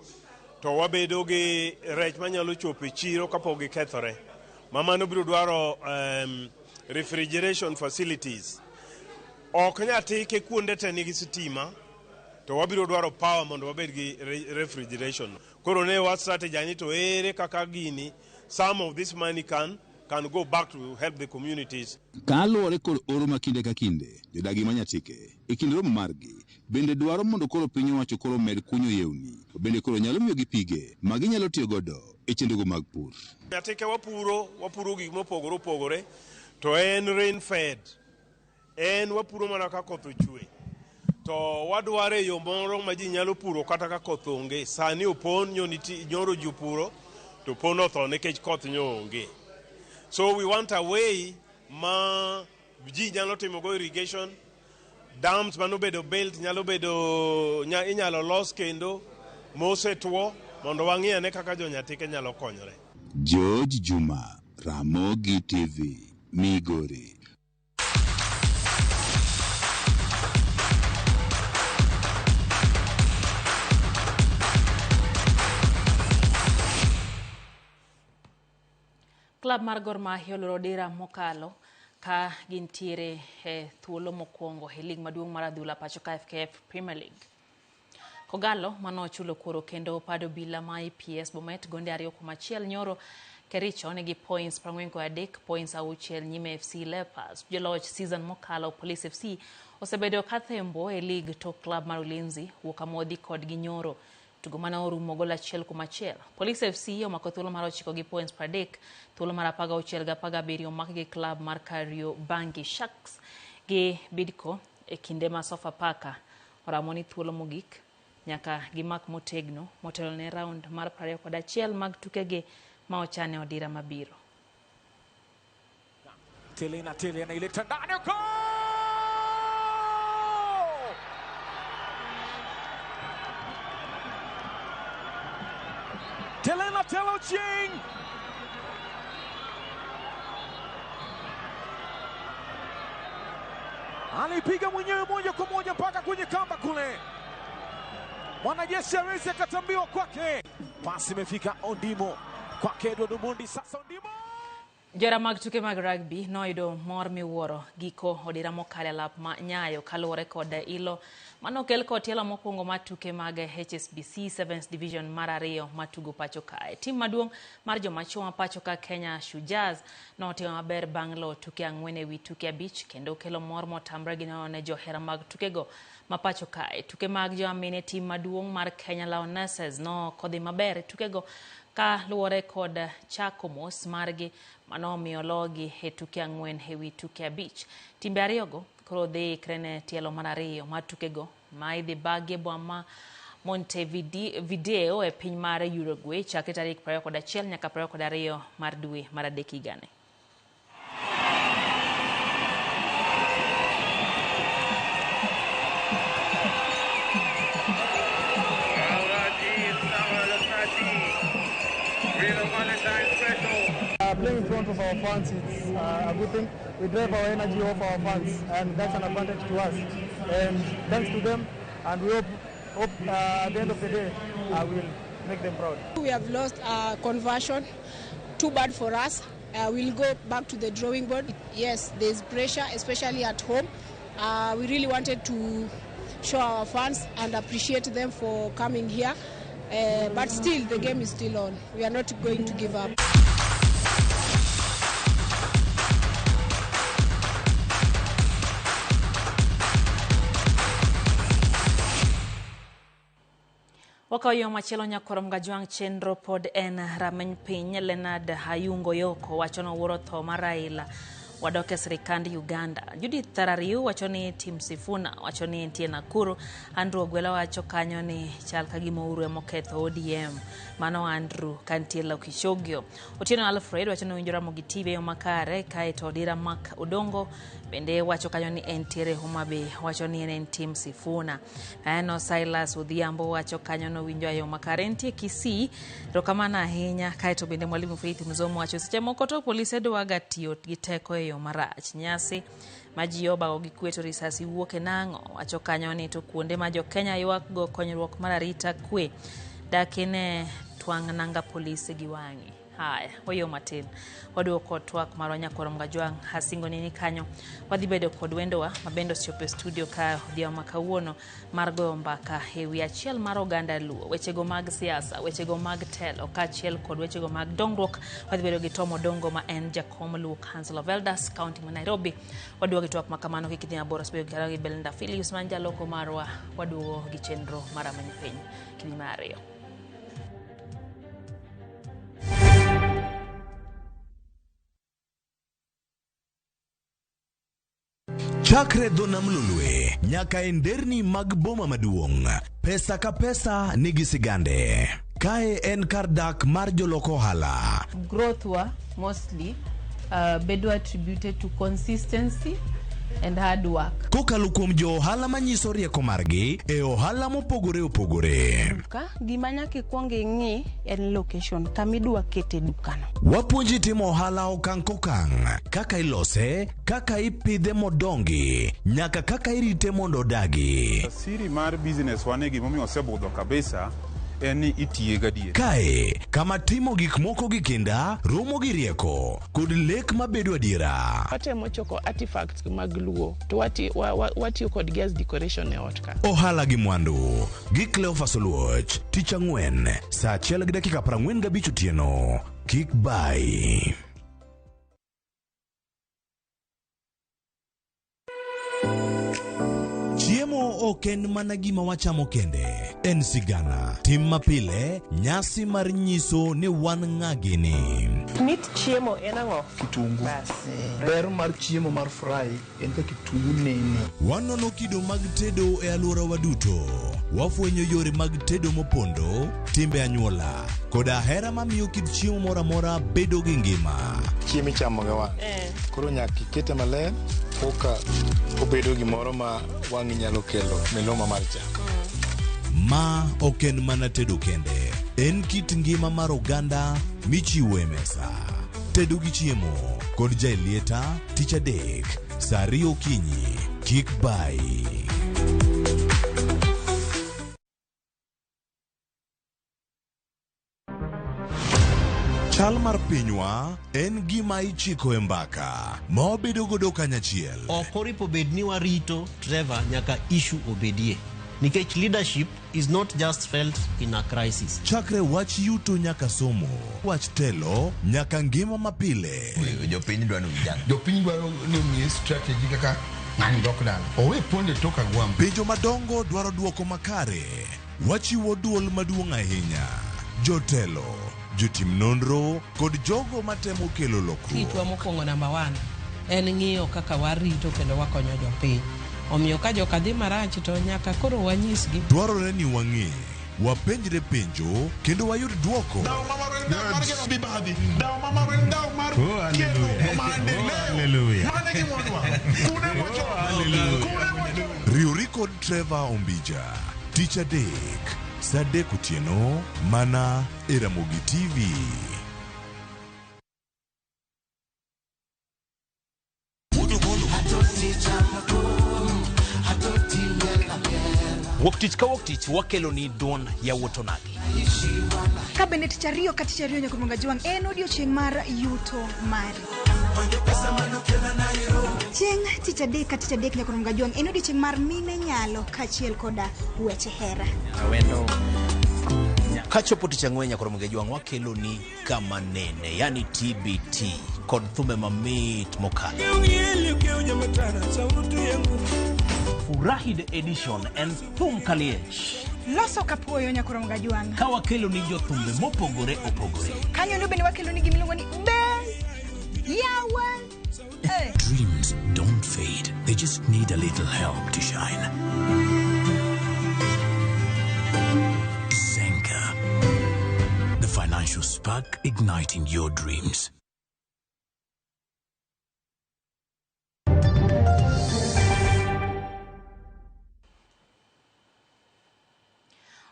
to wabedo gi rech manyalo chopo e chiro kapok gikethore. Ma mano biro dwaro refrigeration facilities. Ok Nyatike kuonde te nigi sitima to wabiro dwaro power mondo wabed gi refrigeration. Koro ne wa strategy ni to ere kaka gini Some of this money can go back to help the communities. Kaluwore kod oro ma kinde ka kinde, jodagi ma Nyatike e kind romo margi bende dwaro mondo koro piny owacho koro med kunyo yewni, bende koro nyalo miyogi pige ma ginyalo tiyo godo e chenrogo mag pur. Nyatike wapuro gik mopogore opogore, to en rain fed. En wapuro mana ka koth ochwe. To wadwaro e yo moro ma ji nyalo puro kata ka koth onge. Sani opon nyoro ji opuro, to opon otho nikech koth nyo onge. So we want a way ma ji nyalo timo go irrigation, dams manobedo built nyalo bedo inyalo los kendo mosetwo mondo wang'i ane kaka jo Nyatike nyalo konyore. George Juma, Ramogi TV, Migori. Klab mar Gor Mahia oloro dira mokalo ka gintiere e thuolo mokwongo e lig maduong' mar adhula pacho ka FKF Premier League. Kogalo manochulo kuoro kendo pado bila ma IPS Bomet gonde 2-1 nyoro Kericho nigi points 43, points 6 nyime FC Leopards. Joloch season mokalo Police FC osebedo kathembo e lig tok klab mar Ulinzi wuok amodhi kodgi nyoro. Tugo mane orumo gol 1-1. Police FC omako thuolo mar 9 gi points 30, thuolo mar 16 gi 17 omaki gi klab mar Kariobangi Sharks gi Bidco e kinde ma Sofapaka oramo ni thuolo mogik nyaka gimak motegno motelo ne round mar 21 mag tukegi ma ochane odira mabiro. Tele na Tele anaileta ndani, goal! Tele na Tele Ochieng! Alipiga mwenyewe moja kwa moja mpaka kwenye kamba kule. Mwanajeshi hawezi akatambiwa kwake. Pasi imefika Ondimo kwake Edward Omondi, sasa Ondimo. Jora mag tuke mag rugby noyudo mor miwuoro giko odira mokalo e lap ma Nyayo kaluwore kod ilo manokel kod tielo mokwongo mar tuke mag HSBC Sevens Division mar 2 matugo pacho kae. Tim maduong' mar joma chuo ma pacho ka Kenya Shujaz notimo maber bang' loyo tuke 4 ewi tuke 5 kendo kelo mor motamre gi nono ne johera mag tukego ma pacho kae. Tuke mag joamine tim maduong' mar Kenya Lionesses nokodhi maber e tukego ka luwore kod chako mos margi manomiyo logi e tuke 4 ewi tuke 5. Timbe ariyogo koro dhi ikre ne tielo mar 2 mar tukego ma idhi bagi e boma Montevideo e piny mar Uruguay chakre tarik 21 nyaka 22 mar dwe mar 3 higani. Playing in front of our fans, it's a good thing. We drive our energy off our fans, and that's an advantage to us. And thanks to them, and we hope at the end of the day, we'll make them proud. We have lost conversion. Too bad for us. We'll go back to the drawing board. Yes, there's pressure, especially at home. We really wanted to show our fans and appreciate them for coming here. But still, the game is still on. We are not going to give up. Wakaw yo machielo nyakwar Mgajwang' chenro pod en rameny piny. Leonard Hayungo Yoko wacho nowuoro tho mar Raila wadok e sirikand Uganda. Judith Tarariu wacho ni Tim Sifuna wacho ni entie Nakuru. Andrew Ogwela wacho kanyo ni chal ka gima Uhuru emoketho ODM. Mano Andrew kantie Lokishogio. Otieno Alfred wacho ni owinjo Ramogi TV e yo makare. Kaeto Odira Mark Odongo bende wacho kanyo ni entiere Homa Bay, wacho ni en Tim Sifuna. Neno Silas Odhiambo wacho kanyo ni owinjo e yo makare, entie Kisii. Erokamano ahinya. Kaeto bende Mwalimu Faith Mzomo wacho seche moko to polise dwaga tiyo gi teko e yo marach. Nyasi ma ji obago gi kwe to risasi wuok e nang'o. Wacho kanyo ni to kuonde ma jo Kenya ywak go konyruok mar arita kwe dakine twang' nanga polise gi wang'e. Haya, wayo matin. Waduogo kod twak marwa nyakwar Mgajwang' asingo ni ni kanyo. Wadhi bedo kod wendowa ma bende osechopo e studio ka odhiambo ma kawuono mar goyo mbaka e wi achiel mar oganda Luo, wechego mag siasa, wechego mag telo kaachiel kod wechego mag dongruok. Wadhi bedo gi Tom Odongo ma en jakom Luo Council of Elders, county ma Nairobi. Waduogo gi twak ma kamano kik idhi mabor, wasebedo gi Belinda Phillips man jaloko marwa. Waduogo gi chenro mar Amany Piny kinde mar ariyo. Chakre dho nam Lolwe nyaka e nderni mag boma maduong', pesa ka pesa nigi sigande. Kae en kar dak mar jolok ohala. Growth wa mostly bedo attributed to consistency and hard work. Kokalo kuom jo ohala manyiso rieko margi e ohala mopogore opogore. Duka gima nyaka ikwong ing'i en location kama idwa kete dukano. Wapuonji timo ohala okang' kokang', kaka ilose, kaka ipidhe modongi, nyaka kaka irite mondo odagi. Siri mar business wa ni gimomiyo osebudho kabisa en ni itiye gadier. Kae, kama timo gik moko gi kinda, romo gi rieko, kod lek mabedo adiera. Watemo choko artifacts mag Luo to watiyo kodgi as decoration e ot ka. Ohala gi mwandu gi Cleophas Oluoch, tich ang'wen, saa 1:45 otieno. Kik bai. Chiemo ok en mana gima wachamo kende, en sigana, tim mapile, nyasi mar nyiso ni wan ng'a gini. Mit chiemo en ang'o? Kitungu. Bas. Ber mar chiemo mar fry en ka kitungu nene. Wanono kido mag tedo e alworawa duto. Wafwenyo yore mag tedo mopondo, timbe anyuola, koda hera mamiyo kit chiemo moro amora bedo gi ngima. Chiemo ichamo gi wang'. Koro nyaka ikete maler koka obedo gimoro ma wang'i nyalo kelo miluma mar chak. Ma ok en mana tedo kende, en kit ngima mar oganda michiwo e mesa. Tedo gi chiemo kod Jaelieta tich adek saa 2 okinyi. Kik bai. Chal mar pinywa en gima ichiko e mbaka ma wabedo godo kanyachiel. Ok oripo bed ni warito Trevor nyaka issue obedie. Nikech leadership is not just felt in a crisis. Chakre wach yuto nyaka somo, wach telo nyaka ngima mapile. Jopiny dwaro ni vijana. Jopiny dwaro ni omiye strategy kaka ng'ani dok dala. Owe ponde tok agwambo. Penjo madongo dwaro duoko makare. Wachiwo duol maduong' ahinya. Jotelo, jotim nonro kod jogo matemo kelo lokruok. Tichwa mokwongo namba 1 en ng'iyo kaka warito kendo wakonyo jopiny. Omiyo ka joka dhi marach to nyaka koro wanyisgi. Dwarore ni wang'e, wapenjre penjo kendo wayud duoko. Riwri kod Trevor Ombija, tich adek, saa 3 otieno, mana e Ramogi TV. Wuok tich ka wuok tich wakelo ni duond yawuot onagi. Ka bende tich ariyo ka tich ariyo nyaka Mgajwang' en odiochieng' mar yuto mari. Chieng' tich adek ka tich adek nyaka Mgajwang' en odiochieng' mar mine nyalo kaachiel koda weche hera. Awendo. Kachopo tich ang'wen nyaka Mgajwang' wakelo ni kama nene, yani TBT kod thumbe mamit mokalo. Furahi the edition en thum kaliech. Loso kapuoyo nyaka Mgajwang'. Ka wakelo ni jothumbe mopogore opogore. Kanyo no bende wakelo ni gimiluongo ni be yawa. Dreams don't fade. They just need a little help to shine. Zenka, the financial spark igniting your dreams.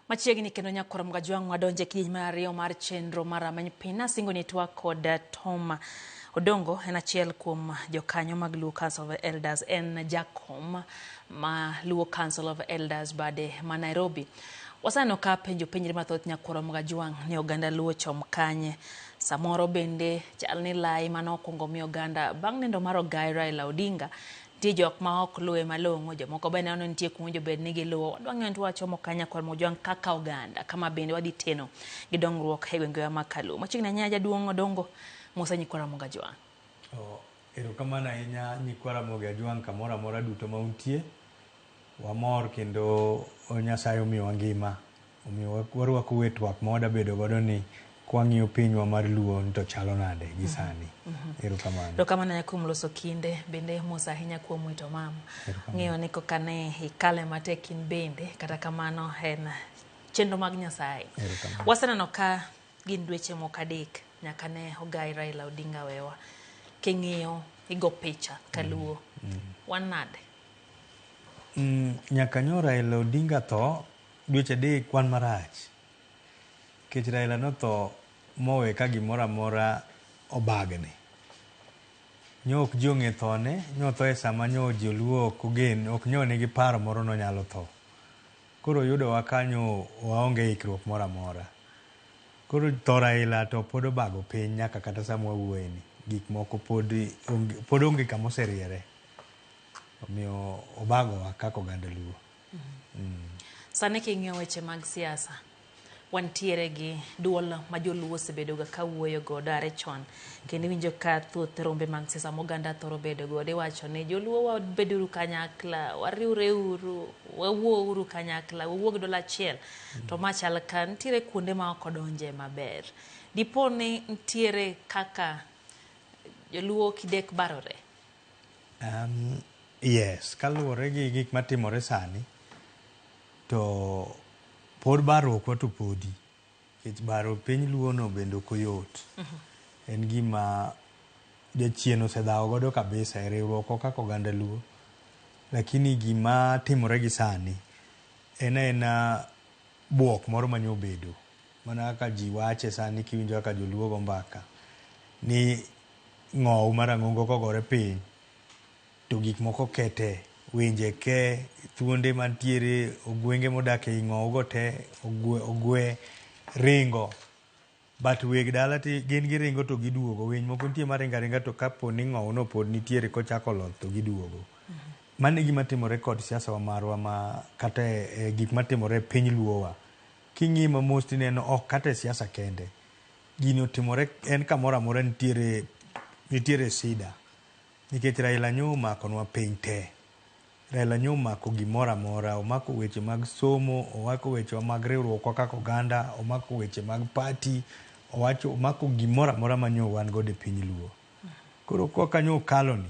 Machiegni kendo nyakwar Mgajwang' wadonje kidieny mar ariyo mar chenro mar Rameny Piny. Nasingo ni twak kod Tom Odongo, en achiel kuom jokanyo mag Luo Council of Elders, en jakom ma Luo Council of Elders bade ma Nairobi. Waseneno ka penjo penjre mathoth nyakwar Mgajwang' ni oganda Luo chom kanye Samoro bende chal ni lai mane okwongo mi oganda bang' nindo mar ogai Raila Odinga nitie jok ma ok luwe malong'o, jomoko be neno ni nitie kuma owinjo bed ni giluwo. Wadwa ng'eyo ni to wachomo kanye kod Mojwang' kaka oganda kama bende wadhi teno gi dongruok e gwengewa ma Kaluo. Machiegni ahinya jaduong' Odongo Musa nyikwa Ramogi Ajwang'. Oh, erokamano ahinya nyikwa Ramogi Ajwang' kamoro amora duto ma untie. Wamor kendo Nyasaye omiyowa ngima. Omiyo warwako e twak ma wadabedo godo ni kwang'iyo pinywa mar Luo ni to chalo nade gi sani. Erokamano. Erokamano ahinya kuom loso kinde, bende mos ahinya kuom wito mama. Ng'eyo ni koka ne ikale matek in bende, kata kamano en chenro mag Nyasaye. Waseneno ka gin dweche moko adek nyaka ne ogai Raila Odinga wewa. King'iyo igo picha kaluo. Wan nade? Nyaka nyo Raila Odinga tho, dweche adek wan marach. Nikech Raila notho mowe ka gimoro amora obagni. Nyo ok ji ong'e thone, nyo otho e sama nyo joluo ok ogen, ok nyo nigi paro moro nonyalo tho. Koro yudowa ka nyo waonge ikruok moro amora. Koro tho Raila to pod obago piny nyaka kata sama wawuoye ni. Gik moko pod onge, pod onge kama oseriere. Omiyo obagowa kaka oganda Luo. Sani king'iyo weche mag siasa, wantiere gi duol ma joluo osebedo ga ka wuoyo godo are chon. Kendo iwinjo ka thoth rombe mag siasa ma oganda thoro bedo godo iwacho ni joluo wabeduru kanyakla, wariwreuru, wawuouru kanyakla, wawuog duol achiel. To ma chal ka nitiere kuonde ma ok odonje maber. Dipo ni nitiere kaka joluo kidek barore? Yes, kaluwore gi gik matimore sani, to pod barruokwa to podi. Nikech baro piny Luo no bende ok oyot. En gima jachien osedhawo godo kabisa e riwruokwa kaka oganda Luo. Lakini gima timore gi sani en aena buok moro manyo obedo. Mana kaka ji wache sani kiwinjo kaka joluo go mbaka ni ng'owu marang'ongo kogore piny to gik moko kete, winje ke, thuonde mantiere, ogwenge modak ei ng'owu go te, ogwe ringo. But weg dala ti gin giringo to giduogo. Winy moko nitie maringo aringa to kapo ni ng'owu no pod nitiere kochako loth to giduogo. Mano e gima timore kod siasa wa marwa ma kata e gik matimore e piny Luo wa. King'iye ma mos tineno ok kata e siasa kende. Gini otimore en kamoro amora nitiere nitiere sida. Nikech Raila nyo omakonwa piny te. Raila nyo omako gimoro amora, omako weche mag somo, omako weche mag riwruokwa kaka oganda, omako weche mag party, owacho omako gimoro amora ma nyo wan godo e piny Luo. Koro koka nyo okalo ni,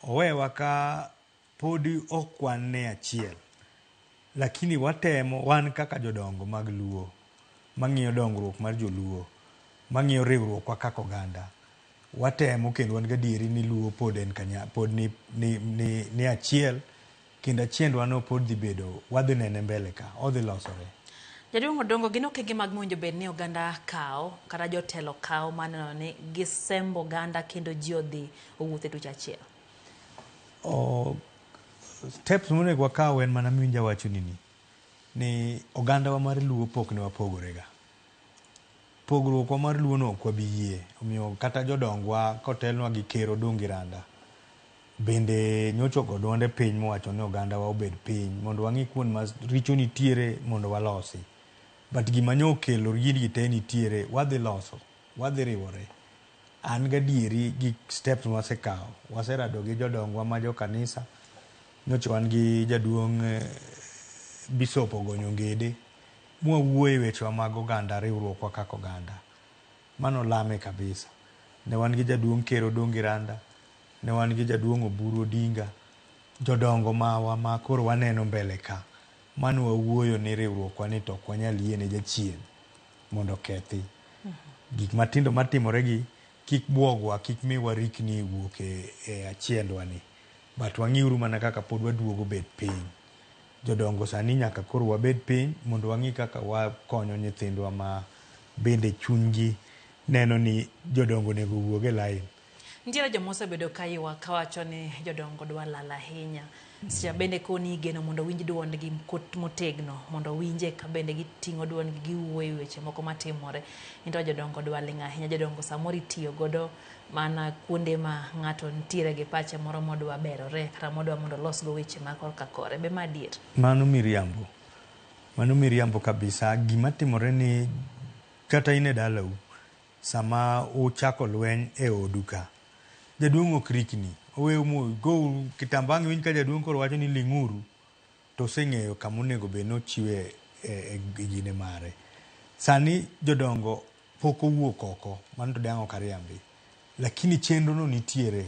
owewa ka podi ok wan e achiel. Lakini watemo wan kaka jodongo mag Luo, mang'iyo dongruok mar joluo, mang'iyo riwruokwa kaka oganda, watemo kendo wan gadieri ni Luo pod en kanya, pod ni, ni, ni, ni achiel kendo achiendwa no pod dhi bedo, wadhi nene mbele ka, odhi losore. Jaduong' Odongo, gin okenge mag mowinjo bed ni oganda kawo kata jotelo kawo maneno ni gisembo oganda kendo ji odhi owuoth e tuch achiel? Steps monego wakaw en mana miwinjo awachoni ni, ni ogandawa mar Luo pok ne wapogore ga. Pogruokwa mar Luo no ok wabi yie. Omiyo kata jodongwa kotelnwa gi Ker Odungi Randa bende nyocha ogo duonde piny mowacho ni ogandawa obed piny mondo wang'i kuond ma richo nitiere mondo walosi. But gima nyo okelo gigi te nitiere, wadhi loso, wadhi riwore. An gadieri gi steps mwasekawo, waserado gi jodongwa ma jo kanisa, nyocha wan gi jaduong' Bishop Ogonyo Ngede, mwawuoye wechewa mag oganda, riwruokwa kaka oganda. Mano lame kabisa. Ne wan gi jaduong' Ker Odungi Randa, ne wan gi jaduong' Oburu Odinga, jodongo mawa ma koro waneno mbele ka. Mano wawuoyo ni riwruokwa ni to ok wanyal yie ne jachien mondo okethi. Gik matindo matimore gi kik buogwa, kik mi warikni wuok e achiendwa ni. But wang'iuru mana kaka pod waduogo bet piny. Jodongo sani nyaka koro wabed piny mondo wang'i kaka wakonyo nyithindwa ma bende chunygi neno ni jodongo onego owuog e line. Nitiere joma osebedo ka ywak kawacho ni jodongo dwa lal ahinya. Seche bende koni igeno mondo owinj duondgi motegno, mondo owinje ka bende giting'o duondgi giwuoyo e weche moko matimore. Into jodongo dwa ling' ahinya, jodongo samoro itiyo godo mana kuonde ma ng'ato nitiere gi pache moro modwa berore kata modwa mondo olosgo weche ma korka kore. Be ma adier? Mano miriambo. Mano miriambo kabisa. Gima timore ni kata in e dalau, sama uchako lweny e odu ka, jaduong' ok rikni. Oweu mu gou kitambo ang' iwinj ka jaduong' koro wacho ni ling'uru, to oseng'eyo kama onego bed ni ochiwe e, e gine mare. Sani jodongo pok owuok oko, mano to dang' ok ariambi. Lakini chenro no nitiere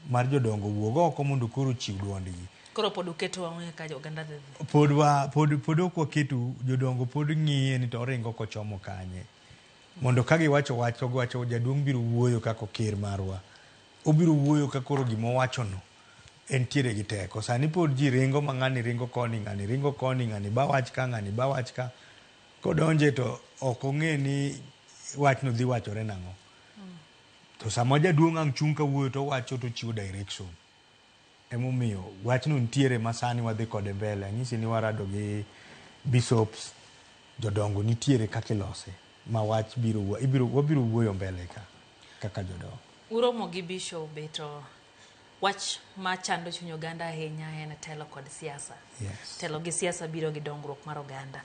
mar jodongo wuog oko mondo koro ochiw duondgi. Koro pod uketo wang'u kaka oganda dhi dhi. Pod wa pod pod ok waketo jodongo pod ng'iye ni to oringo kochomo kanye. Mondo ka giwacho wach to giwacho jaduong' biro wuoyo kaka ker marwa. Obiro wuoyo ka koro gima owachono entiere gi teko. Sani pod ji ringo ma ng'ani ringo koni, ng'ani ringo koni, ng'ani ba wach ka, ng'ani ba wach ka. Kodonje to ok ong'e ni wachno dhi wachore nang'o. To sama jaduong' ang' chung' kawuoyo to owacho to ochiwo direction. Emomiyo wachno nitiere ma sani wadhi kode mbele. Anyisi ni warado gi bishops, jodongo nitiere kaka ilose ma wach biro ibiro wabiro wuoyo mbele ka kaka jodongo. Uromo gi bishobe to wach machando chuny oganda ahinya en telo kod siasa. Yes. Telo gi siasa biro gi dongruok mar oganda.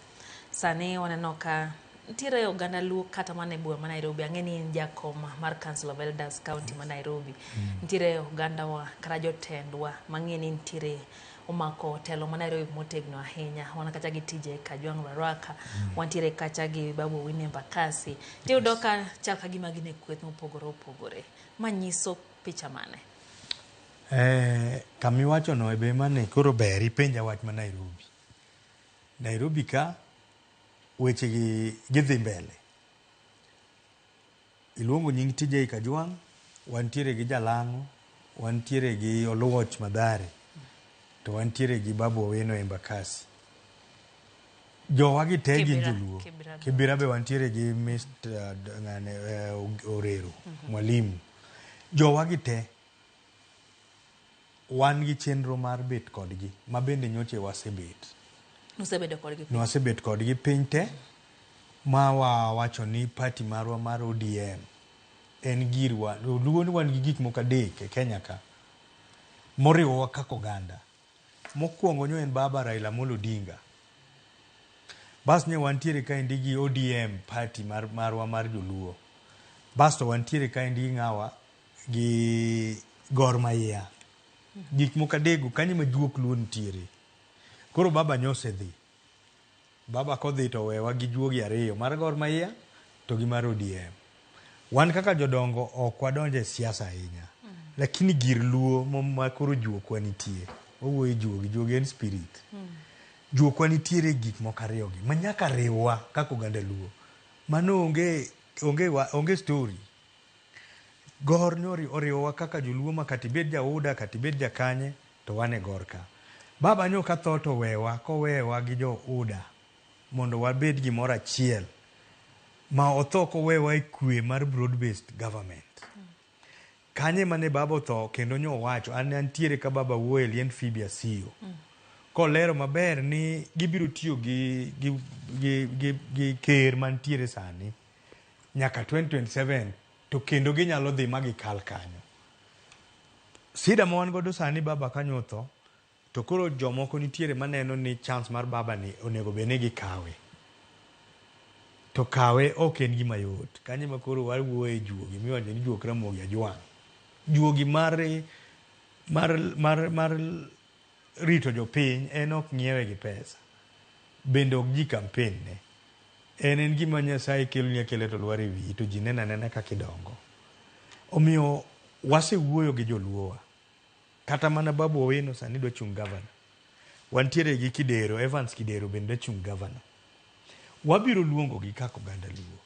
Sani waneno ka nitiere oganda Luo kata mana e boma ma Nairobi. Ang'e ni in jakom mar Council of Elders County ma Nairobi. Nitiere oganda wa kata jotendwa mang'e ni nitiere omako telo ma Nairobi motegno ahinya. Wan kacha gi TJ Kajwang' Baraka, wantiere kacha gi Babu Owino Embakasi. Tiyudo ka chal ka gima gin e kweth mopogore opogore. Ma nyiso picha mane? Eh, kamiwachono e be mane koro ber ipenja wach ma Nairobi. Nairobi ka weche gi gidhi mbele. Iluongo nying TJ Kajwang', wantiere gi Jalang'o, wantiere gi Oluoch Madhare, to wantiere gi Babu Owino Embakasi. Jowa gi te gin joluo. Kibra. Kibira be wantiere gi Mr. ng'ane, Orero, Mwalimu. Jowa gi te wan gi chenro mar bet kodgi ma bende nyoche wasebet. Usebedo kodgi piny. Nwasebet kodgi piny te ma wawacho ni party marwa mar ODM en girwa. Luo ni wan gi gik moko adek e Kenya ka moriwowa kaka oganda. Mokwongo nyo en baba Raila Amolo Odinga. Bas ne wantiere kaendi gi ODM party mar, marwa mar joluo. Bas to wantiere kaendi gi ng'awa gi Gor Mahia. Gik moko adekgo kanyo ema juok luo nitiere. Koro baba nyosedhi. Baba kodhi to owewa gi juogi ariyo, mar Gor Mahia to gi mar ODM. Wan kaka jodongo ok wadonjo e siasa ahinya. Lakini gir luo ma koro juokwa nitie. Wawuoyo e juogi, juogi en spirit. Juokwa nitiere gik moko ariyo gi ma nyaka riwwa kaka oganda luo. Mano onge onge onge story. Gor ne oriwowa kaka joluo ma kata ibed ja UDA kata ibed ja kanye to wan e Gor ka. Baba nyo ka tho to owewa kowewa gi jo UDA mondo wabed gimoro achiel ma otho kowewa e kwe mar broad based government. Kanye mane baba otho kendo nyo owacho an ne antiere ka baba wuoyo e liend Phoebe Asiyo. Kolero maber ni gibiro tiyo gi, gi, gi, gi, gi ker mantiere sani nyaka 2027 to kendo ginyalo dhi ma gikal kanyo. Sida ma wan godo sani baba kanyo otho to koro jomoko nitiere maneno ni chance mar baba ni onego bed ni gikawe. To kawe ok en gima yot. Kanyo ema koro wawuoye juogi miwacho ni juok Ramogi Ajwang'. Juogi mar, mar, mar, mar rito jopiny en ok ng'iewe gi pesa. Bende ok ji campaign ne. En en gima Nyasaye keloni akela to lwar e wiyi to ji neno anena kaka idongo. Omiyo wasewuoyo gi joluowa. Kata mana Babu Owino sani dwa chung' gavana. Wantiere gi Kidero, Evans Kidero bende dwa chung' gavana. Wabiro luongogi kaka oganda Luo.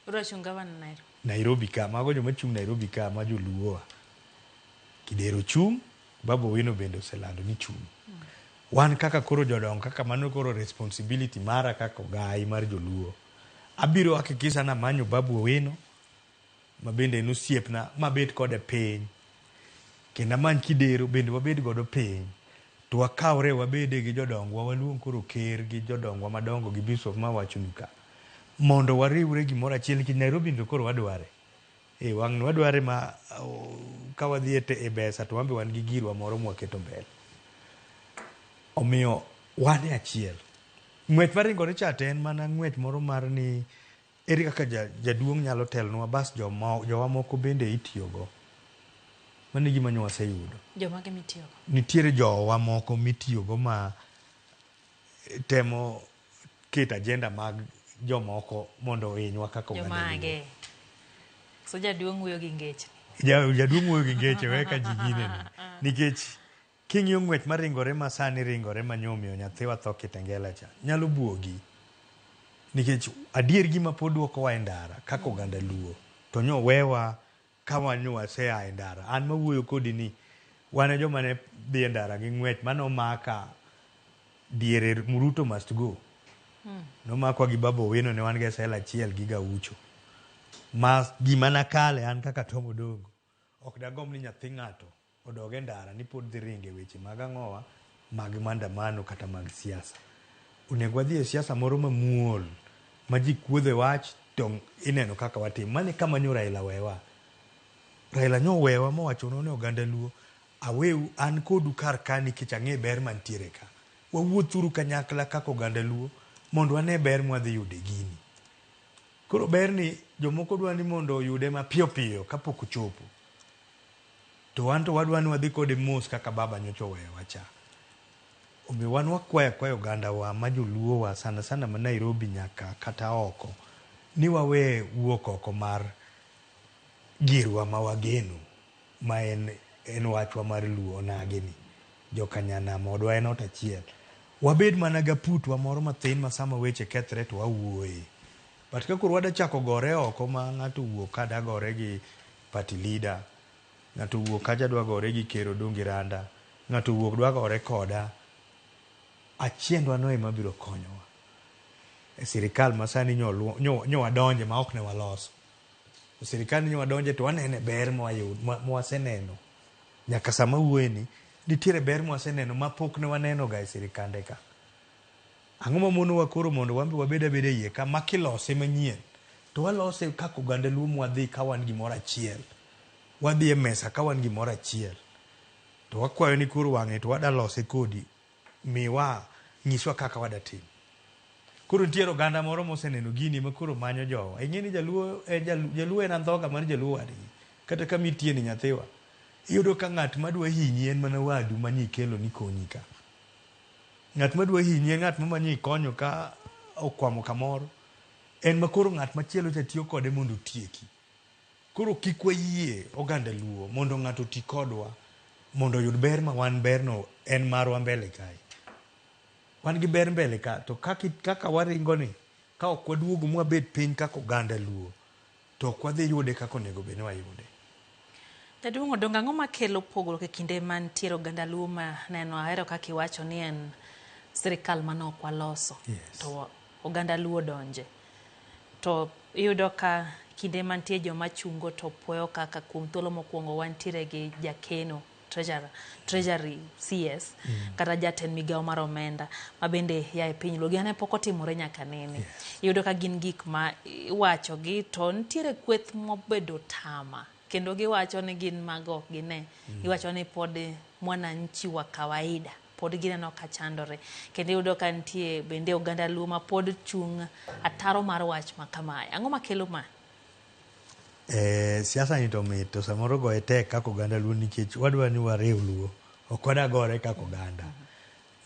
Udwa chung' gavana Nairobi? Nairobi ka, mago joma chung' Nairobi ka ma joluowa. Kidero chung', Babu Owino bende oselando ni chung'. Wan kaka koro jodongo, kaka mano koro responsibility mara kaka ogai mar joluo. Abiro hakikisha ni amanyo Babu Owino, ma bende en osiepna mabet kode piny. Kendo amany Kidero bende wabed godo piny. To wakawre wabede gi jodongwa, waluong koro ker gi jodongwa madongo gi bishop mawachonu ka. Mondo wariwre gimoro achiel nikech Nairobi to koro wadware. E wang'ni wadware ma ka wadhi e besa to wan be wan gi girwa moro mwaketo mbele. Omiyo wan e achiel. Ng'wech maringore cha to en mana ng'wech moro mar ni ere kaka jaduong' nyalo telonwa bas jowa moko bende itiyogo. Mano e gima nyo waseyudo. Jomage mitiyogo? Nitiere jowa moko mitiyogo ma temo keto agenda mag jomoko mondo ohinywa kaka oganda Luo. Jomage? So jaduong' wuoyo gi ngeche. Jaduong' wuoyo gi ngeche we ka ji ginene. Nikech king'iyo ng'wech maringore ma sani ringore ma nyomiyo nyathiwa tho Kitengela cha, nyalo buogi. Nikech adier gima pod duokowa e ndara kaka oganda Luo, to nyo wewa ka wan nyo wasea e ndara. An mawuoyo kodi ni, wan e joma ne dhi e ndara gi ng'wech manomaka diere Ruto must go. Nomakwa gi Babu Owino ne wan gi sel achiel gi Gaucho. Ma gima nakale an kaka Tom Odongo, ok dagomb ni nyathi ng'ato odog e ndara ni pod dhi ringe weche mag ang'owa mag maandamano kata mag siasa. Onego wadhi e siasa moro mamuol ma ji kuodhe wach to ineno kaka watimo. Mano e kama nyo Raila wewa. Raila nyo wewa mowachonwa ni oganda Luo aweu an kodu kar ka nikech ang'e ber mantiere ka. Wawuothuru kanyakla kaka oganda Luo mondo wane ber mwadhi yudo e gini. Koro ber ni jomoko dwa ni mondo oyude mapiyo piyo kapok ochopo. To wan to wadwa ni wadhi kode mos kaka baba nyocha oweyowa cha. Omiyo wan wakwayo akwaya oganda wa ma joluo wa sana sana ma Nairobi nyaka kata oko ni wawe wuok oko mar girwa ma wageno ma en wachwa mar Luo onagi ni. Joka nyanam odwa en ot achiel. Wabed mana gaputwa moro mathin ma sama weche kethre to wawuoye. But ka koro wada chako gore oko ma ng'ato owuok ka da gore gi party leader, ng'ato owuok kacha dwa gore gi ker Odongi Randa, ng'ato owuok dwa gore koda, achiendwa no ema biro konyowa. E sirikal ma sani nyo wadonje ma ok ne waloso. E sirikal nyo wadonje to wanene ber mwaseneno. Nyaka sama wuoye ni, nitiere ber mwaseneno ma pok ne waneno ga e sirikande ka. Ang'o ma monowa koro mondo wan be wabed abeda iye ka ma kilose manyien to walose kaka oganda Luo mwadhi ka wan gimoro achiel. Wadhi e mesa ka wan gimoro achiel. To wakwayo ni koro wang'e to wada lose kodi miwa nyiswa kaka wada timo. Koro nitiere oganda moro moseneno gini ma koro manyo jowa. Ing'e ni Jaluo en Jaluo en andhoga mar Jaluo wadgi. Kata kama itie ni nyathiwa. Iyudo ka ng'at madwa hinyi en mana wadu mane ikelo ni konyi ka. Ng'at madwa hinyi en ng'at mamanyo ikonyo ka okwamo kamoro. En ma koro ng'at machielo cha tiyo kode mondo otieki. Koro kik wayie oganda Luo mondo ng'ato oti kodwa mondo oyud ber ma wan berno en marwa mbele kae. Wan gi ber mbele ka to kaka waringo ni ka ok waduogo mwabed piny kaka oganda Luo to ok wadhi yude kaka onego bed ni wayude. Jaduong' Odongo, ang'o makelo pogruok e kinde mantiere oganda Luo ma neno ahero kaka iwacho ni en sirikal mane ok waloso. Yes. To oganda Luo donje. To iyudo ka kinde mantie joma chungo to puoyo kaka kuom thuolo mokwongo wantiere gi jakeno Treasury CS kata jatend migawo mar omenda ma bende ya e piny Luo. Gino pok otimore nyaka nene. Iyudo ka gin gik ma iwacho gi to nitiere kweth mobedo tama. Kendo giwacho ni gin mago ok gine. Giwacho ni pod mwananchi wa kawaida pod gineno ka chandore. Kendo iyudo ka nitie bende oganda Luo ma pod chung' ataro mar wach ma kamae. Ang'o makelo ma? Siasa ni to mit to samoro goye tek kaka oganda Luo nikech wadwa ni wariw Luo. Ok wadwa gore kaka oganda.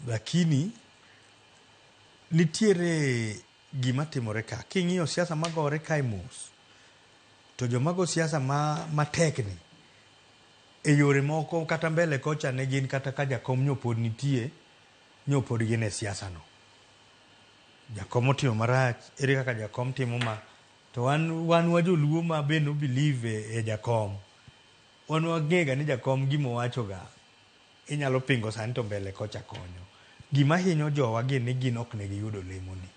Lakini nitiere gima timore ka. King'iyo siasa magore kae mos, to joma go siasa matek ni e yore moko kata mbele kocha ne gin kata ka jakom nyo pod nitie, nyo pod gin e siasa no. Jakom otimo marach, ere kaka jakom timo ma? To wan wa joluo ma be no believe e jakom. Wan wang'ega ni jakom gima owacho ga inyalo pingo sani to mbele kocha konyo. Gima hinyo jowa gi ni gin ok ne giyudo lemo ni.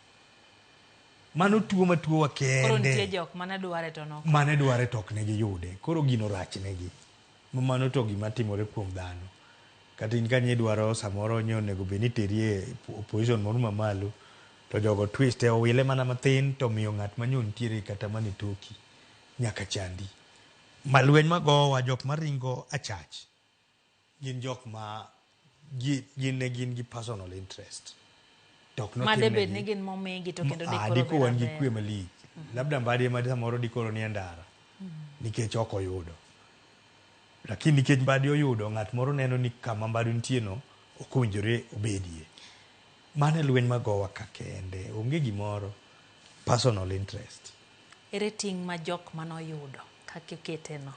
Mano tuo ma tuowa Koro nitie kende. jok mane dware to nok. Mane dware to ok ne giyude. Koro gino rach negi. Mano to gima timore kuom dhano. Kata in kanyo idwaro samoro nyo onego bed ni iteri e position moro mamalo to jogo twist e owile mana mathin to miyo ng'at manyo nitiere kata mane toki nyaka chandi. Ma lweny magowa jok maringo achach gin jok ma gin ne gin gi personal interest. To ok Ma de bed notimnegi. ni gin momigi to kendo Ah, dikoro diko bed wan gi maber. kwe malich. Labda Mbadi ema samoro dikoro nie ndara nikech ok oyudo. Lakini nikech Mbadi oyudo, ng'at moro neno ni kama Mbadi nitie no ok owinjore obedie. Mano e lweny magowa ka kende. Onge gimoro. Personal interest. Ere ting' ma jok manoyudo kaka ikete no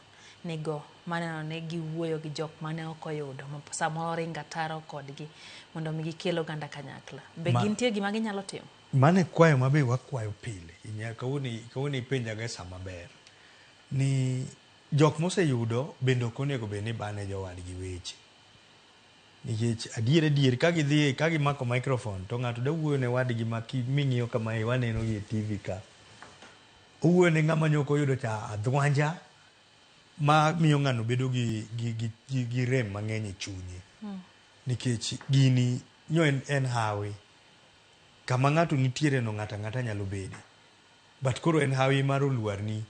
nigo maneno ni giwuoyo gi jok mane ok oyudo ma samoro ringo ataro kodgi mondo mi gikel oganda kanyakla. Be gintie gima ginyalo timo? Mano e kwayo ma be wakwayo pile. Kawuono ipenjaga e sama ber. Ni jok moseyudo bende ok onego bed ni bane jowadgi weche. Nikech adier adier ka gidhi ka gimako microphone to ng'ato da wuoyo ne wadgi ma ming'iyo kama waneno gi e TV ka. Owuoyo ne ng'ama nyok oyudo cha adhwanja ma miyo ng'ano bedo gi rem mang'eny e chunye. Nikech gini nyo en hawi. Kama ng'ato nitiere no ng'ato ang'ata nyalo bede. But koro en hawi mar olwarni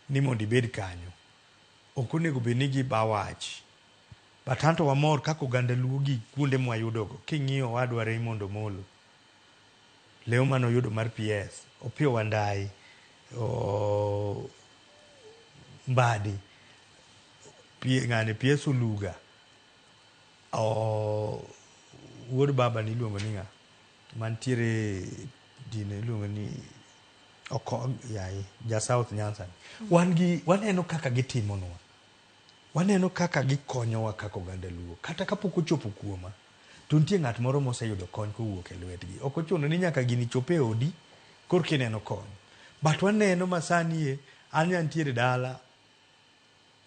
ni mondo ibed kanyo. Ok onego bed ni giba wach. But anto wamor kaka oganda Luo gi kuonde mwayudogo. King'iyo owadwa Raymond Omolo, leo mane oyudo mar PS, Opiyo Wandayi, Mbadi, ng'ane PS Oluga, wuod baba ni iluongo ni ng'a? Mantiere dine iluongo ni oko yaye, ja South Nyanza. Wan gi waneno kaka gitimonwa. Waneno kaka gikonyowa kaka oganda Luo. Kata kapok ochopo kuoma, to nitie ng'at moro moseyudo kony kowuok e lwetgi. Ok ochuno ni nyaka gini chop e odi korka ineno kony. But waneno masani e, an nyantiere dala,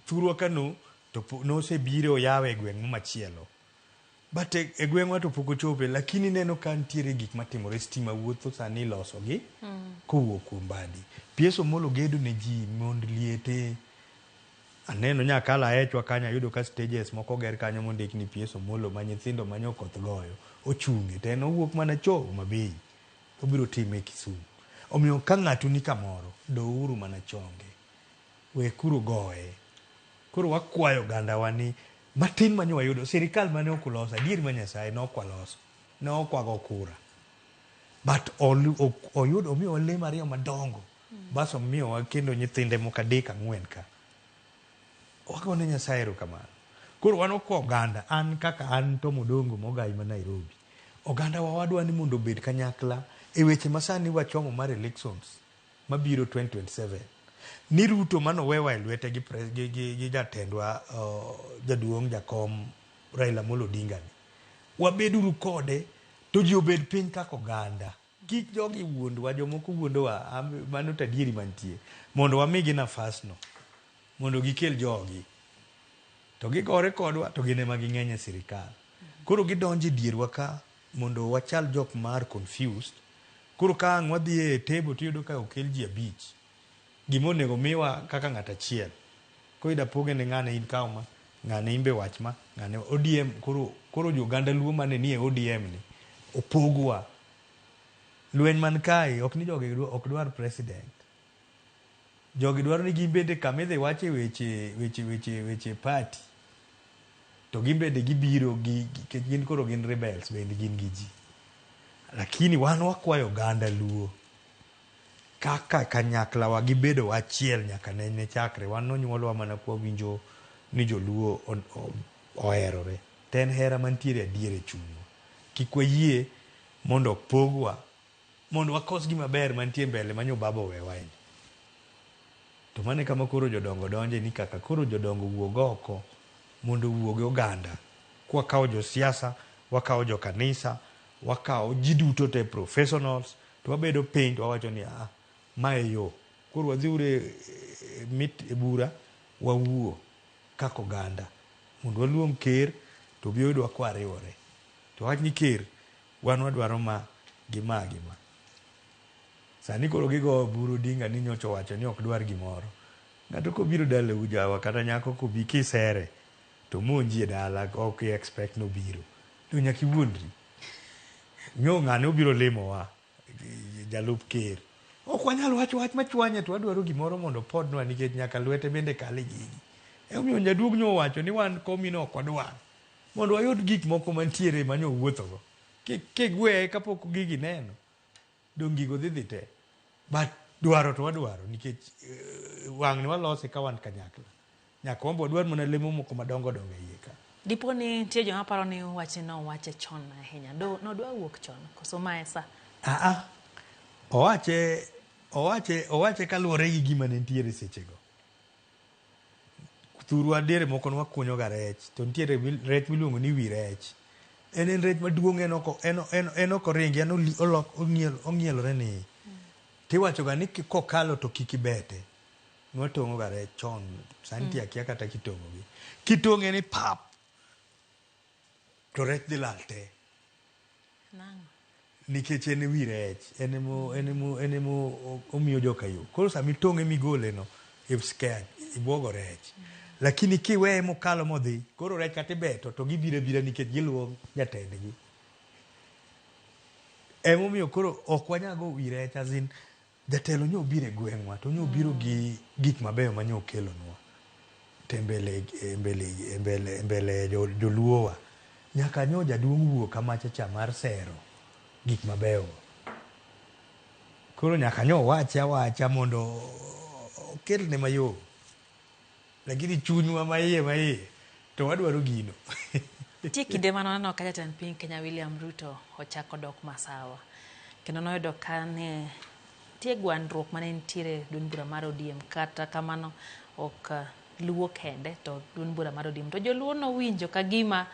thurwa kano to nosebiro oyawe e gweng' machielo. But e gweng'wa to pok ochope, lakini ineno ka nitiere gik matimore, stima wuotho sani ilosogi kowuok kuom Mbadi. PS Omolo gedo ne ji mond liete. Aneno nyaka Aechwa kanyo ayudo ka stages moko oger kanyo mondik ni PS Omolo ma nyithindo ma nyokoth goyo ochung'e to en owuok mana cho Homa Bay obiro time Kisumu. Omiyo ka ng'ato ni kamoro, douru mana chonge. Wekuru goye. Koro wakwayo ogandawa ni matin manyo wayudo, sirikal mane ok uloso, adier ma Nyasaye ne ok waloso. Ne ok wago kura. But oyudo omiyowa le mariyo madongo. Bas omiyowa kendo nyithinde moko 3 4 ka. Wagone Nyasaye erokamano. Koro wan wakwa oganda, an kaka an Tom Odongo mogai ma Nairobi. Oganda wa wadwa ni mondo obed kanyakla e weche ma sani wachomo mar elections mabiro 2027. Ni Ruto manowewa e lwete gi jatendwa jaduong' jakom Raila Amolo Odinga ni. Wabeduru kode to ji obed piny kaka oganda. Kik jogi wuondwa, jomoko wuondowa, mano to adieri mantie. Mondo wamigi nafas no. Mondo gikel jogi. To gigore kodwa to gin ema ging'eny e sirikal. Koro gidonjo e dierwa ka mondo wachal jok mar confused. Koro ka ang' wadhi e table tiyudo ka okel ji 5. Gima onego miwa kaka ng'at achiel. Koro ida poge ne ng'ane in kaw ma, ng'ane in be wach ma, ng'ane ODM koro jo oganda Luo mane nie ODM ni opogwa. Lweny man kae ok ni jogi ok dwar president. Jogi dwaro ni gin bende kama idhi wache weche party. To gin bende gibiro nikech gin koro gin rebels bende gin gi ji. Lakini wan wakwayo oganda Luo kaka kanyakla wa gibedo achiel nyaka ne chakre. Wan nonyuolwa mana kwa winjo ni joluo oherore. To en hera mantiere adier e chunywa. Kik wayie mondo pogwa, mondo wakos gima ber mantie mbele manyo baba owewa ni. To mano e kama koro jodongo donje ni kaka koro jodongo wuog oko mondo owuog e oganda. Kwakawo josiasa, wakawo jokanisa, wakawo ji duto te professionals, to wabedo piny to wawacho ni ma e yo. Koro wadhiuru e bura wawuo kaka oganda mondo waluong ker to obi oyudwa kwariwore. To wach ni ker wan wadwaro ma gi ma gi ma. Sani koro gigo Oburu Odinga ni nyocha owacho ni ok dwar gimoro. Ng'ato kobiro dalau jawa kata nyako kobi kisere to monji e dala ok i expect nobiro. To nyaka iwuondri. Nyo ng'ane obiro limowa jalup ker. Ok wanyal wacho wach machwanye to wadwaro gimoro mondo opodnwa nikech nyaka lwete bende kal e gigi. Emomiyo jaduong' nyo owacho ni wan komino ok wadwar. Mondo wayud gik moko mantiere manyo wuothogo. Kigweye kapok gigi neno. Dong' gigo dhi dhi te. But dwaro to wadwaro nikech wang'ni walose ka wan kanyakla. Nyaka wan be wadwar mana lemo moko madongo dongo e iye ka. Dipo ni nitie joma paro ni wachni nowache chon ahinya. Do nodwa wuok chon koso mae sa? Aa, owache owache owache kaluwore gi gima ne nitiere sechego. Thurwa diere moko ne wakunyo ga rech to nitiere rech miluongo ni wi rech. En en rech maduong' en ok en en en ok oringi en olok ong'ielore ni. Tiwacho ga ni kokalo to kik ibete. Nwatong'o ga rech chon sani ti akia kata kitong'o gi. Kitong'e ni pap to rech dhi lal te. Nang'o? Nikech en e wi rech, en emo en emo en emo omiyo joka yo. Koro sama itong'e migole no, scared, ibwogo rech. Lakini kiweye mokalo modhi, koro rech kata ibeto to gibiro abira nikech giluwo jatendgi. Emomiyo koro ok wanyal go wi rech as in jatelo nyo obiro e gweng'wa to nyo obiro gi gik mabeyo ma nyo okelonwa. To e mbele e mbele e mbele e mbele joluo wa. Nyaka nyo jaduong' wuo kamacha cha mar sero gik mabeyo go. Koro nyaka nyo owache awacha mondo okelne mayom. Lakini chunywa maiye maiye to wadwaro gino. Nitie kinde mane waneno ka jatend piny Kenya William Ruto ochako dok Masawa. Kendo noyudo ka ne nitie gwandruok mane nitiere duond bura mar ODM kata kamano ok Luo kende to duond bura mar ODM. To joluo nowinjo ka gima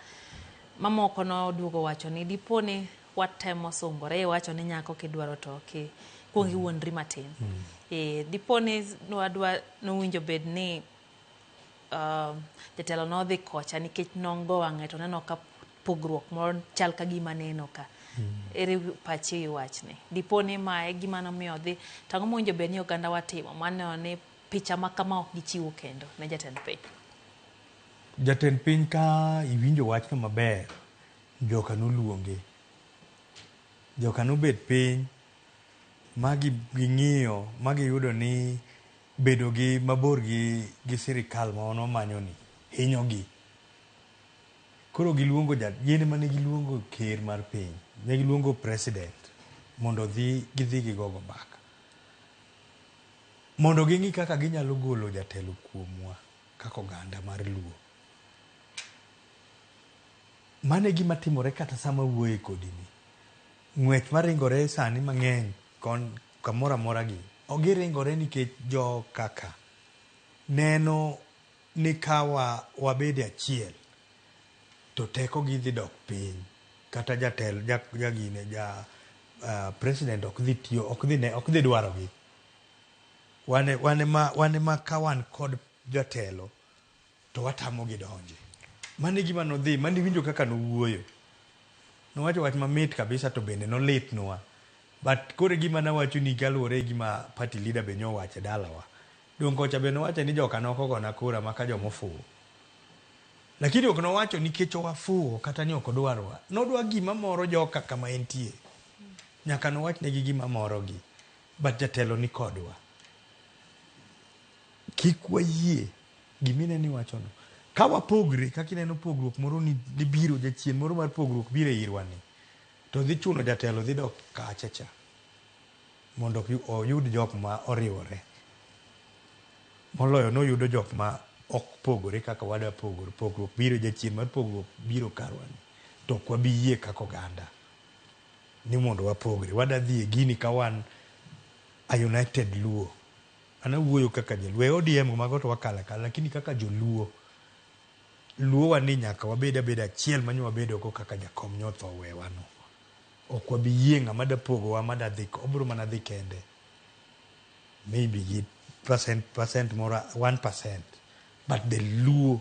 mamoko noduogo wacho ni dipo ni watemo sungore iwacho ni nyako kidwaro to ki kuong iwuondri matin. Dipo ni wadwa nowinjo bed ni jatelo nodhi kocha nikech nongo wang'e to neno ka pogruok moro chal ka gima neno ka. Ere pachi e wachni? Dipo ni mae gima nomiyo odhi, to ang'o mowinjo bed ni oganda watimo maneno ni picha ma kama ok gichiwo kendo ne jatend piny? Jatend piny ka iwinjo wachno maber, joka noluonge. Joka nobet piny ma ging'iyo ma giyudo ni bedo gi mabor gi, gi sirikal ma wan wamanyo ni hinyogi. Koro giluongo gin ema ne giluongo ker mar piny, ne giluongo president mondo odhi gidhi gigogo mbaka. Mondo ging'i kaka ginyalo golo jatelo kuomwa kaka oganda mar Luo. Mano e gima timore kata sama awuoye kodi ni. Ng'wech maringore sani mang'eny kon kamoro amora gi, giringore nikech jo kaka neno ni ka wabede achiel to teko gi dhi dok piny kata jatelo jagine ja president ok dhi tiyo ok dhi ne ok dhi dwaro gi. Wan ema ka wan kod jatelo to watamo gi donje. Mano e gima nodhi, mano iwinjo kaka nowuoyo. Nowacho wach mamit kabisa to bende nolitnwa. But koro e gima nawacho ni kaluwore gi gima party leader be nyowacho e dalawa. Dong kocha be nowacho ni joka nokogona kura maka jomofuwo. Lakini ok nowacho nikech wafuwo kata ni ok odwarwa. Nodwa gima moro joka kama entie. Nyaka nowach negi gima morogi. But jatelo ni kodwa. Kik wayie gimineno iwachono. Ka wapogre kaka ineno pogruok moro ni biro jachien moro mar pogruok biro e irwa ni to dhi chuno jatelo dhi dok kacha cha mondo oyud jok ma oriwore. Moloyo noyudo jok ma ok pogore kaka wadwa pogore. Pogruok biro jachien mar pogruok biro karwa ni. To ok wabi yie kaka oganda ni mondo wapogre. Wadwa dhi e gini ka wan a united Luo. An awuoyo kaka jaluo. E ODM mago to wakalo akala lakini kaka joluo, luo wa ni nyaka wabed abeda achiel manyo wabedo go kaka jakom nyotho owewa no. Ok wabi yie ng'ama da pogowa ma da dhi, obiro mana dhi kende. Maybe gi percent moro 1%. But the Luo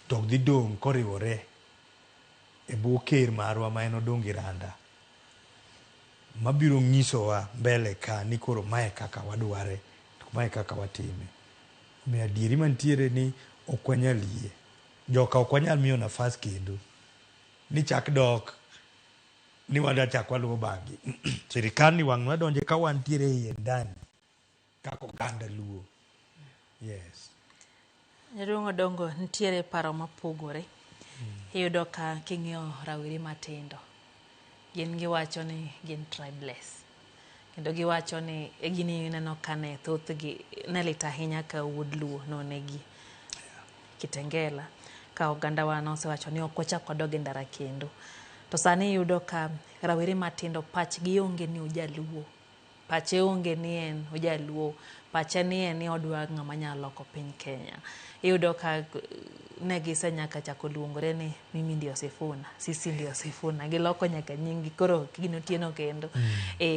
to ok dhi dong' koriwore e bwo ker marwa ma en Odongi Randa. mabiro nyisowa mbele ka ni koro mae kaka wadware to mae kaka watime. Omiyo adieri mantiere ni ok wanyal yie. Joka ok wanyal miyo nafas kendo ni chak dok ni wadwa chak waluwo bang'gi. Sirikal ni wang' nwadonje ka wantiere iye ndani kaka oganda Luo. Yes. Jaduong' Odongo, nitiere paro mapogore. Iyudo ka king'iyo rawere matindo, gin giwacho ni gin tribeless. Kendo giwacho ni e gini ineno ka ne thothgi ne lit ahinya ka wuod Luo nonegi Kitengela. Ka ogandawa nosewacho ni ok wachak wadog e ndara kendo. To sani iyudo ka rawere matindo pachgi onge ni ojaluo. Pache onge ni en ojaluo. Pache ni en ni odwa ng'ama nyalo loko piny Kenya. Iyudo ka ne gisenyaka chako luongore ni mimi ndio Sifuna, sisi ndio Sifuna. Giloko nyaka nying gi koro gin Otieno kendo.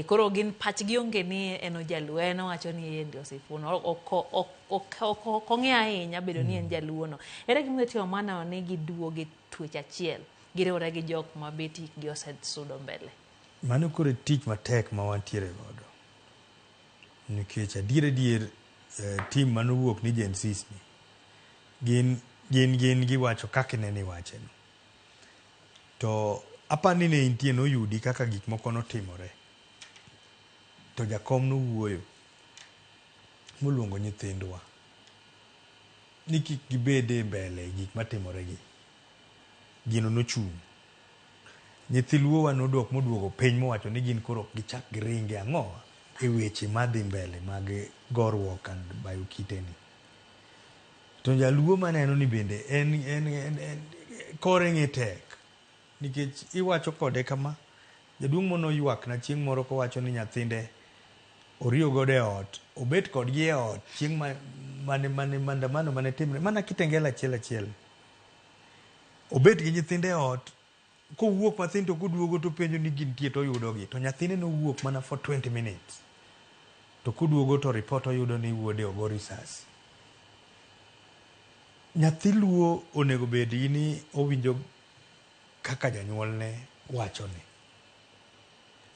Koro gin pachgi onge ni en ojaluo, en owacho ni yeye ndio Sifuna. Ok ong'e ahinya bedo ni en jaluo no. Ere gima itimo maneno ni giduogo e twech achiel, giriwore gi jok ma bet hikgi osesudo mbele? Mano koro e tich matek ma wantiere godo. Nikech adier adier team manowuok ni Gen Zs ni gin giwacho kaka inene iwache no. To apani ni ne intie noyudi kaka gik moko notimore. To jakom nowuoyo moluongo nyithindwa ni kik gibed e mbele gik matimore gi. Gino nochung'. Nyithi Luo wa nodok moduogo piny mowacho ni gin koro ok gichak giringe ang'o e weche madhi mbele mag goruok and bayo kite ni. To jaluo maneno ni bende en kore ng'e tek. Nikech iwacho kode kama, jaduong' mono ywak na chieng' moro kowacho ni nyathinde oriyo godo e ot, obet kodgi e ot chieng' mane maandamano mane timre, mana Kitengela achiel achiel. Obet gi nyithinde e ot, kowuok mathin to koduogo to penjo ni gintie to oyudogi. To nyathine nowuok mana for 20 minutes. To koduogo to report oyudo ni wuode ogo risasi. Nyathi Luo onego bed gi ni owinjo kaka janyuolne wachone.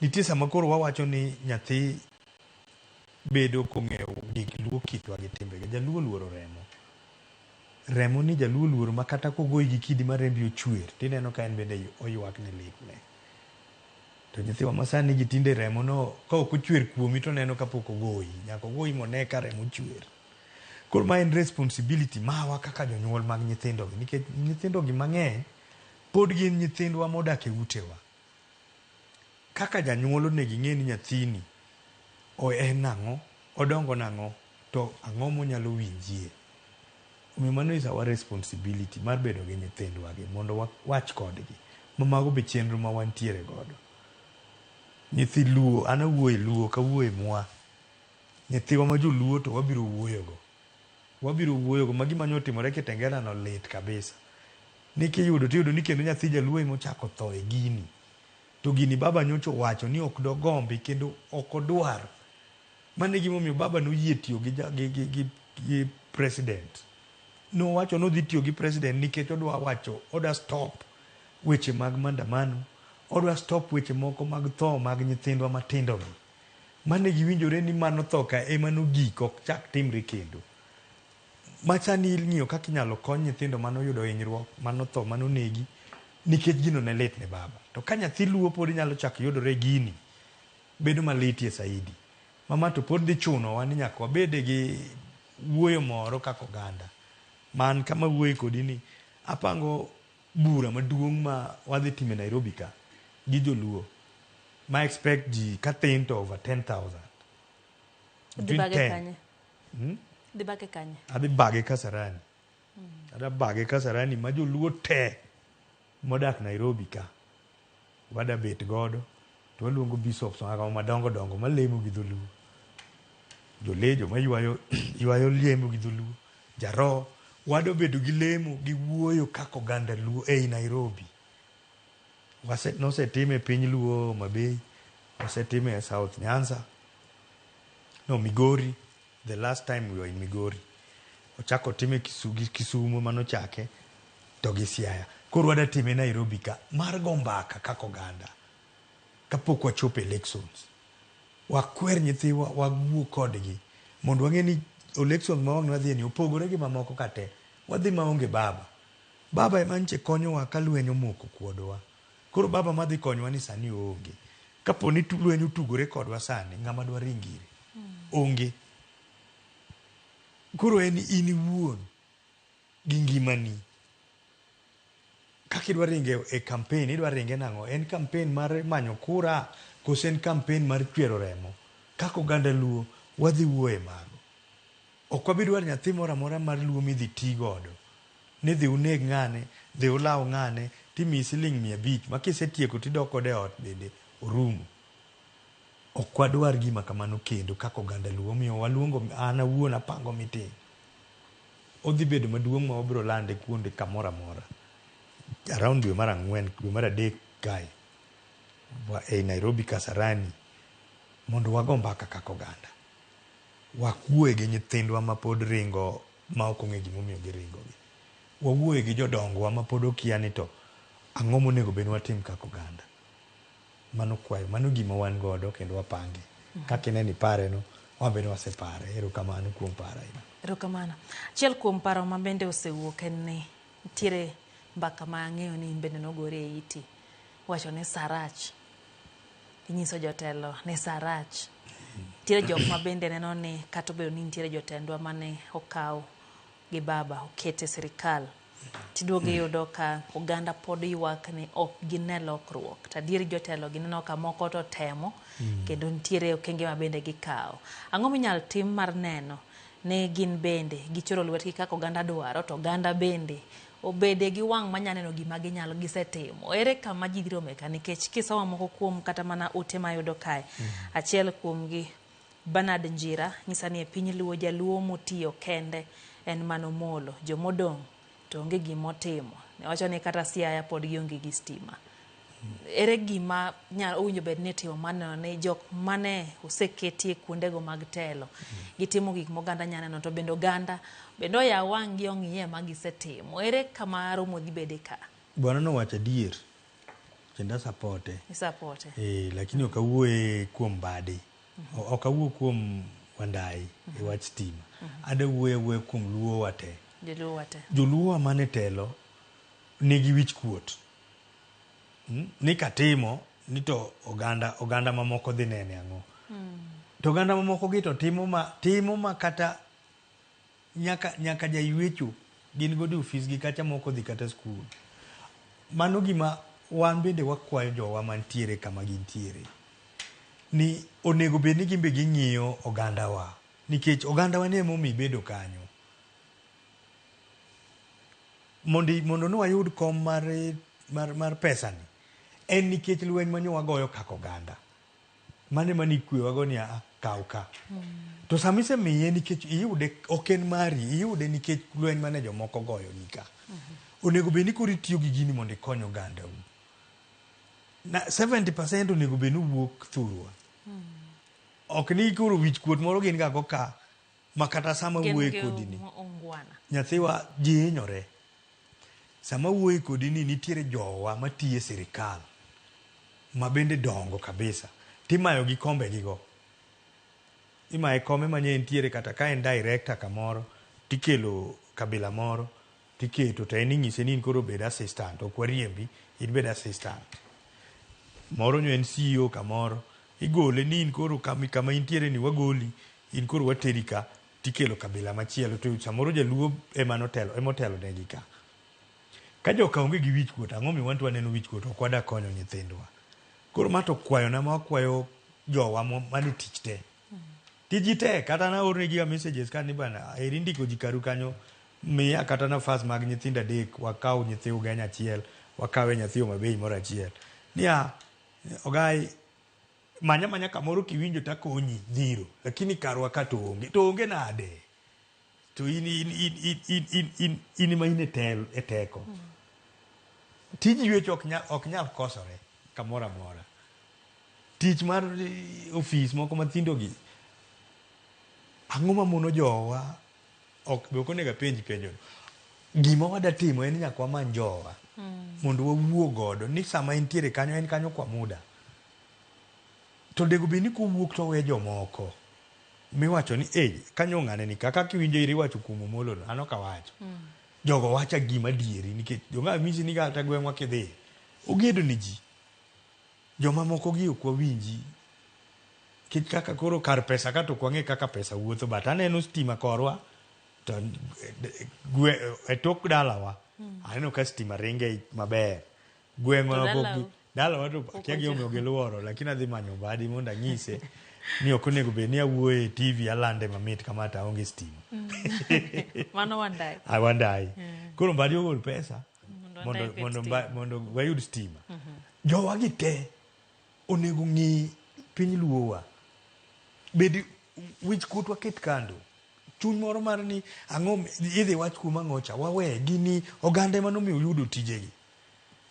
Nitie sama koro wawacho ni nyathi bedo kong'eyo gik Luo kitwa gi timbegi. Jaluo oluoro remo. Remo ni jaluo oluoro ma kata kogoyi gi kidi ma rembi ochwer tineno ka en bende oywak ni litne. To nyithiwa masani gi tinde remo no ka ok ochwer kuomi to neno kapok ogoyi. Nyaka ogoyi mone ka remo chwer. Koro ma en responsibility mawa kaka jonyuol mag nyithindo gi. Nikech nyithindo gi mang'eny pod gin nyithindwa modak e utewa. Kaka janyuol onego ing'e ni nyathini en nang'o, odongo nang'o, to ang'o monyalo winjie. Omiyo mano is our responsibility mar bedo gi nyithindwa gi mondo wawach kodgi. Ma mago be chenro ma wantiere godo. Nyithi Luo, an awuoyo e Luo, ok awuoyo e mwa. Nyithiwa ma joluo to wabiro wuoyo go. Wabiro wuoyo go ma gima nyotimore Kitengela no lit kabisa. Ni kiyudo tiyudo ni kendo nyathi jaluo ema ochako tho e gini. To gini baba nyocha owacho ni ok dogombi kendo ok odwar. Mano e gimomiyo baba noyie tiyo gi president. Nowacho nodhi tiyo gi president nikech odwa wacho, odwa stop weche mag maandamano, odwa stop weche moko mag tho mag nyithindwa matindo gi. Mane giwinjore ni mano tho ka ema nogik ok chak timre kendo. Machani ing'iyo kaka inyalo kony nyithindo manoyudo hinyruok, manotho, manonegi, nikech gino ne lit ne baba. To ka nyathi Luo pod nyalo chako yudore gini, bedo malitie saidi. Mama to pod dhi chunowa ni nyaka wabede gi wuoyo moro kaka oganda. Man kama wuoye kodi ni apango bura maduong' ma wadhi timo e Nairobi ka gi joluo. Ma expect ji kathin to over 10,000. Dhi Between bage 10. kanye? Dhi bage kanye? Adhi bage Kasarani. Adhi bage Kasarani ma joluo te modak Nairobi ka. Wada bet godo to waluongo bishops ma madongo dongo malemo gi dholuo. Jolejo maywayo ywayo lemo gi dholuo. Jaro wado bedo gi lemo gi wuoyo kaka oganda Luo ei Nairobi. Nosetime e piny Luo Homa Bay, osetime e South Nyanza, no Migori, the last time we were in Migori. Ochako time Kisumu manochake to gi Siaya. Koro wada time Nairobi ka mar go mbaka kaka oganda. Kapok wachopo elections. Wakwer nyithiwa, wawuo kodgi mondo wang'e ni elections ma wang' wadhiye ni opogore gi mamoko ka te. Wadhi maonge baba. Baba ema nche konyowa ka lweny omoko kuodwa. Koro baba madhi konyowa ni sani oonge. Kapo ni lweny otugore kodwa sani, ng'ama dwa ring ire? Onge. Koro en in iwuon gi ngimani. Kaka idwa ringe e campaign, idwa ringe nang'o? En campaign mar manyo kura koso en campaign mar chwero remo? Kaka oganda Luo, wadhi wuoye mago. Ok wabi dwaro nyathi moro amora mar Luo midhi ti godo. Ni dhi uneg ng'ane, dhi ulaw ng'ane, timiyi siling 500 ma kisetieko tidok kode e ot bende orumo. Ok wadwar gima kamano kendo kaka oganda Luo. Omiyo waluongo, an awuon apango meeting. Odhi bedo maduong' ma wabiro lande kuonde kamoro amora. Around dwe mar ang'wen, dwe mar adek kae, ei Nairobi Kasarani, mondo wago mbaka kaka oganda. Wawuoye gi nyithindwa ma pod ringo ma ok ong'e gimomiyo giringo gi. Wawuoye gi jodongwa ma pod okia ni to ang'o monego bed ni watim kaka oganda. Mano kwayo, mano gima wan godo kendo wapange. Kaka ineno ipare no, wan bende wasepare. Erokamano kuom paro ahinya. Erokamano. Achiel kuom paro ma bende osewuok en ni nitiere mbaka ma ang'eyo ni in bende nogori e iti. Wacho ni saa rach. Inyiso jotelo ni saa rach. Nitiere jok ma bende neno ni kata obedo ni nitiere jotendwa mane okaw gi baba oket e sirikal. Tiduogo iyudo ka oganda pod ywak ni ok gine lokruok. To adieri jotelo gineno ka moko to temo kendo nitiere okenge ma bende gikawo. Ang'o minyalo tim mar neno ni gin bende gichoro lwetgi kaka oganda dwaro to oganda bende obede gi wang' manya neno gima ginyalo gisetimo. Ere kama ji dhi rome ka nikech kisomo moko kuom kata mana ote mayudo kae. Achiel kuomgi Bernard Njira nyisa ni e piny Luo jaluo motiyo kende en mano Molo. Jomodong' to onge gimotimo. Wacho ni kata Siaya pod gionge gi stima. Ere gima owinjo bed ni itimo mar neno ni jok mane oseketie kuondego mag telo gitimo gik ma oganda nyalo neno to bende oganda bende oyaw wang' gi ong'iye ma gisetimo. Ere kama romo dhi bede ka? Bwana nowacho adier kendo asapote. Isapote. Lakini ok awuoye kuom Mbadi. Ok awuo kuom Wandayi e wach stima. Ada wuoyo awuoya kuom Luo wa te. Joluo wa te. Joluo wa mane telo nigi wich kuot. Ni katimo ni to oganda mamoko dhi nene ang'o. To oganda mamoko gi to timo ma kata nyaka jaywecho gin godo e ofis gi kacha moko dhi kata skul. Mano gima wan bende wakwayo jowa mantiere kama gintiere. Ni onego bed ni gin be ging'iyo ogandawa. Nikech ogandawa ni emomiyo ibedo kanyo. Mondo ne wayud kom mar pesani, en nikech lweny ma nyo wagoyo kaka oganda. Mane mane ikwewago ni a kaw ka. To sama isemiye nikech iyude ok en mari, iyude nikech lweny mane jomoko goyo ni ka. Onego bed ni koro itiyo gi gini mondo ikony ogandau. Na 70% onego bed ni wuok thurwa. Ok ni koro wich kuot moro gin ga go ka ma kata sama wuoye kodi ni. Nyathiwa ji hinyore. Sama wuoye kodi ni nitiere jowa matiyo e sirikal ma bende dongo kabisa. Timayo gi kombe gigo. Imaye kome manye entiere kata ka en director kamoro tikelo kabila moro tiketo to en inyise ni in koro bed assistant ok wariembi in bed assistant. Moro nyo en CEO kamoro igole ni in koro kama intiere ni wagoli in koro wateri ka tikelo kabila machielo to samoro jaluo ema notelo ema otelo negi ka. Ka joka onge gi wich kuot ang'o miyo wan to waneno wich kuot ok wada konyo nyithindwa. Koro ma to kwayona ma wakwayo jowa mane tich te. Tiji tek kata naornegi ga messages ka ni bana eri ndiko ji karu kanyo miya kata nafas mag nyithindo adek wakaw nyithi Ugenya achiel wakawe nyathi Homa Bay moro achiel. Niya ogai manya manya kamoro kiwinjo takonyi dhiro lakini karwa ka to onge to onge nade to in in in in in in in in ema in e teko. Tij ywecho ok nyal kosore kamoro amora. Tich mar ofis moko mathindo gi ang'o mamono jowa ok be ok onego apenji penjo no. Gima wada timo en ni nyaka wamany jowa mondo wawuo godo ni sama entiere kanyo en kanyo kwa muda. To onego bed ni kowuok to owe jomoko miwacho ni eh kanyo ng'ane ni kaka kiwinjo iri iwacho kuom Omolo no an ok awacho. Jogo wacho gima adieri nikech jonga nyisi ni kata gweng'wa kidhi ogedo ne ji. Joma moko gi ok wawinji. Nikech kaka koro kar pesa ka to ok wang'e kaka pesa wuotho but aneno stima korwa to e tok dalawa aneno ka stima ringe maber. Gweng'wa To pok dalau? dalawa to akia gimomiyo giluoro lakini adhi manyo Mbadi mondo anyise ni ok onego bed ni awuoyo e TV alande mamit kama to aonge stima. Mano Wandayi. Ah, Wandayi. Koro Mbadi ogol pesa Mondo mondo Wandayi oket mondo stima. Mondo wayud stima. Jowagi te onego ng'i piny luowa. Bed wich kuot waket kando. Chuny moro mar ni ang'o idhi wach kuom ang'o cha wawe gini oganda ema nomiyo oyudo tijegi.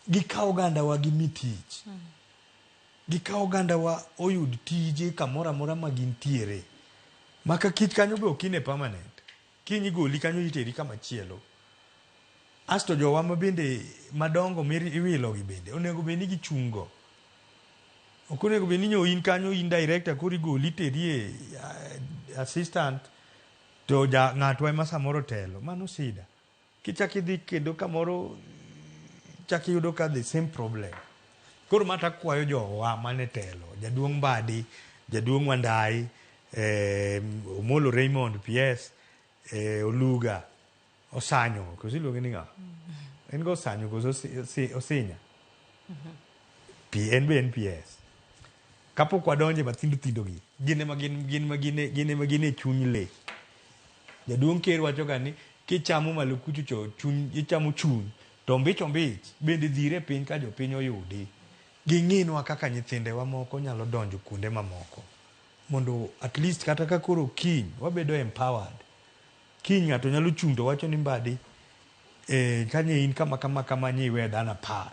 Gikaw ogandawa gimi tich. Gikaw ogandawa oyud tije kamoro amora ma gintiere. Maka kich kanyo be ok ine permanent. Kiny igoli kanyo iteri kama chielo. Asto jowa ma bende madongo miwilo gi bende onego bed ni gichung' go. Ok onego bed ni nyo in kanyo in director koro igoli iteri e assistant to ja ng'atwa ema samoro telo. Mano sida. Kichak idhi kendo kamoro chak iyudo ka the same problem. Koro ma takwayo jowa mane telo, jaduong' Mbadi, jaduong' Wandayi, Omolo Raymond PS, Oluga, Osanyo, koso iluonge ni ng'a? En go Osanyo koso Osinya? P, en be en PS. Kapok wadonje mathindo thindo gi, gin ema gin, gin ema gin, gin ema gin e chuny le. Jaduong' ker wacho ga ni kichamo malo kucho cho chuny, ichamo chuny to ombich ombich bende dhire piny ka jopiny oyudi. Ging'inwa kaka nyithindewa moko nyalo donjo kuonde mamoko mondo at least kata ka koro kiny wabedo empowered. Kiny ng'ato nyalo chung' to wacho ni Mbadi kanye in kama kama kama nye iwe dhano 10.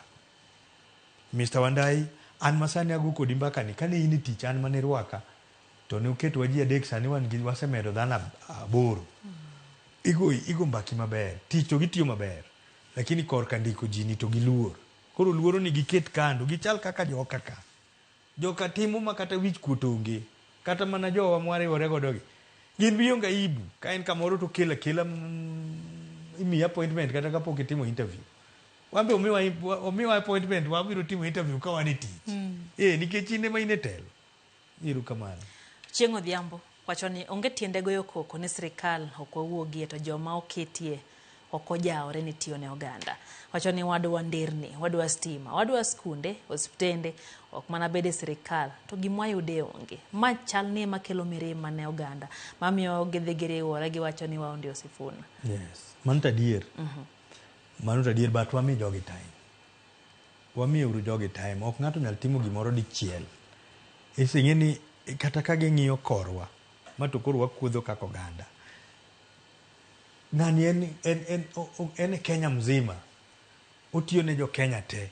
Mr. Wandayi, an masani ago kodi mbaka ni kane in e tich an mane rwaka to ne uketwa ji 3 sani wan gi wasemedo dhano 8. Igo mbaki maber, tich to gitiyo maber, lakini korka ndiko ji ni to giluor. Koro luoro ni giket kando, gichal kaka joka ka. Joka timo ma kata wich kuot onge, kata mana jowa mwariwore godo gi. Gin gionge aibu, ka en kamoro to kela kela imiyi appointment kata kapok itimo interview. Wan be omiwa appointment wabiro timo interview ka wan e tich. Nikech in ema in e telo. Erokamano. Chieng' odhiambo wacho ni onge tiende goyo koko ni sirikal ok wawuogie to joma oketie ok ojawore ni tiyo ne oganda. Wacho ni wadwa nderni, wadwa stima, wadwa skunde, osiptende, ok mana bede sirikal to gima wayude onge. Ma chal ni ema kelo mirima ne oganda mamiyo gidhi giriwore giwacho ni waonge Osifuna. Yes, mano to adier. Mano to adier but wami jogi time. Wamiyo uru jogi time. Ok ng'ato nyal timo gimoro dichiel. Ising'e ni kata ka ging'iyo korwa, ma to koro wakuodho kaka oganda. Ng'ani en e Kenya mzima. Otiyo ne jo Kenya te.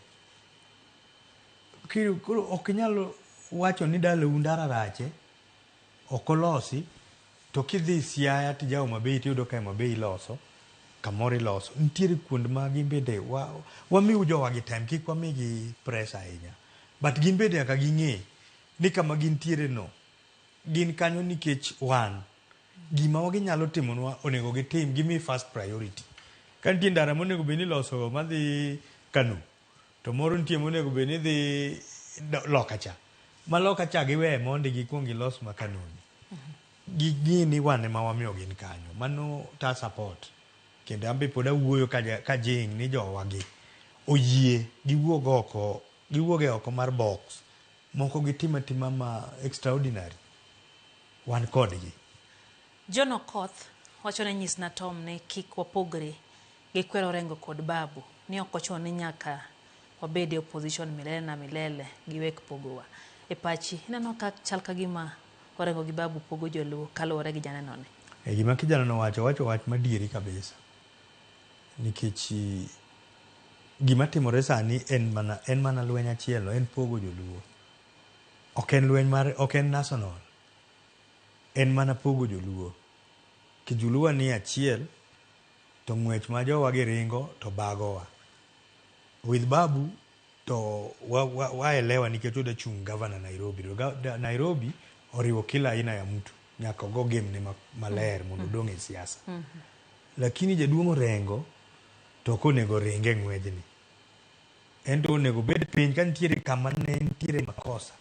Koro ok inyal wacho ni dalau ndara rache, ok olosi, to kidhi Siaya tija Homa Bay tiyudo ka Homa Bay iloso, kamoro iloso. Nitiere kuond ma gin bende wamiu jowa gi time, kik wamigi pressure ahinya. But gin bende nyaka ging'e ni kama gintiere no, gin kanyo nikech wan. Gima ginyalo timonwa onego gitim, gimi first priority. Ka nitie ndara monego bed ni iloso madhi Kano, to moro nitie monego bed ni dhi loka cha. Ma loka cha giwe mondi gikuong gilos ma Kano ni. Ging'e ni wan ema wamiyo gin kanyo. Mano ta support. Kendo an be pod awuoyo ka jing ni jowa gi oyie giwuog oko, giwuog e oko mar box. Moko gitim atima ma extraordinary. Wan kodgi. John Okoth wacho ni nyisna Tom ni kik wapogre gi Kwero Orengo kod Babu ni ok ochuno ni nyaka wabed e opposition milele na milele giwek pogowa. E pachi ineno ka chal ka gima Orengo gi Babu pogo joluo kaluwore gi janeno ni. E gima kijana no wacho, owacho wach madieri kabisa. Nikech gima timore sani en mana lweny achiel, en pogo joluo. Ok en lweny mar, ok en national. En mana pogo joluo. Kijuluo ni achiel to ng'wech ma jowa gi ringo to bagowa. With Babu To waelewa nikech oda chung' gavana Nairobi. To Nairobi oriwo kila aina ya mtu. Nyaka ogo game ne maler mondo odong' e siasa. Lakini jaduong' Orengo to ok onego ringe e ng'wejni. En to onego obed piny ka nitiere kama ne nitiere makosa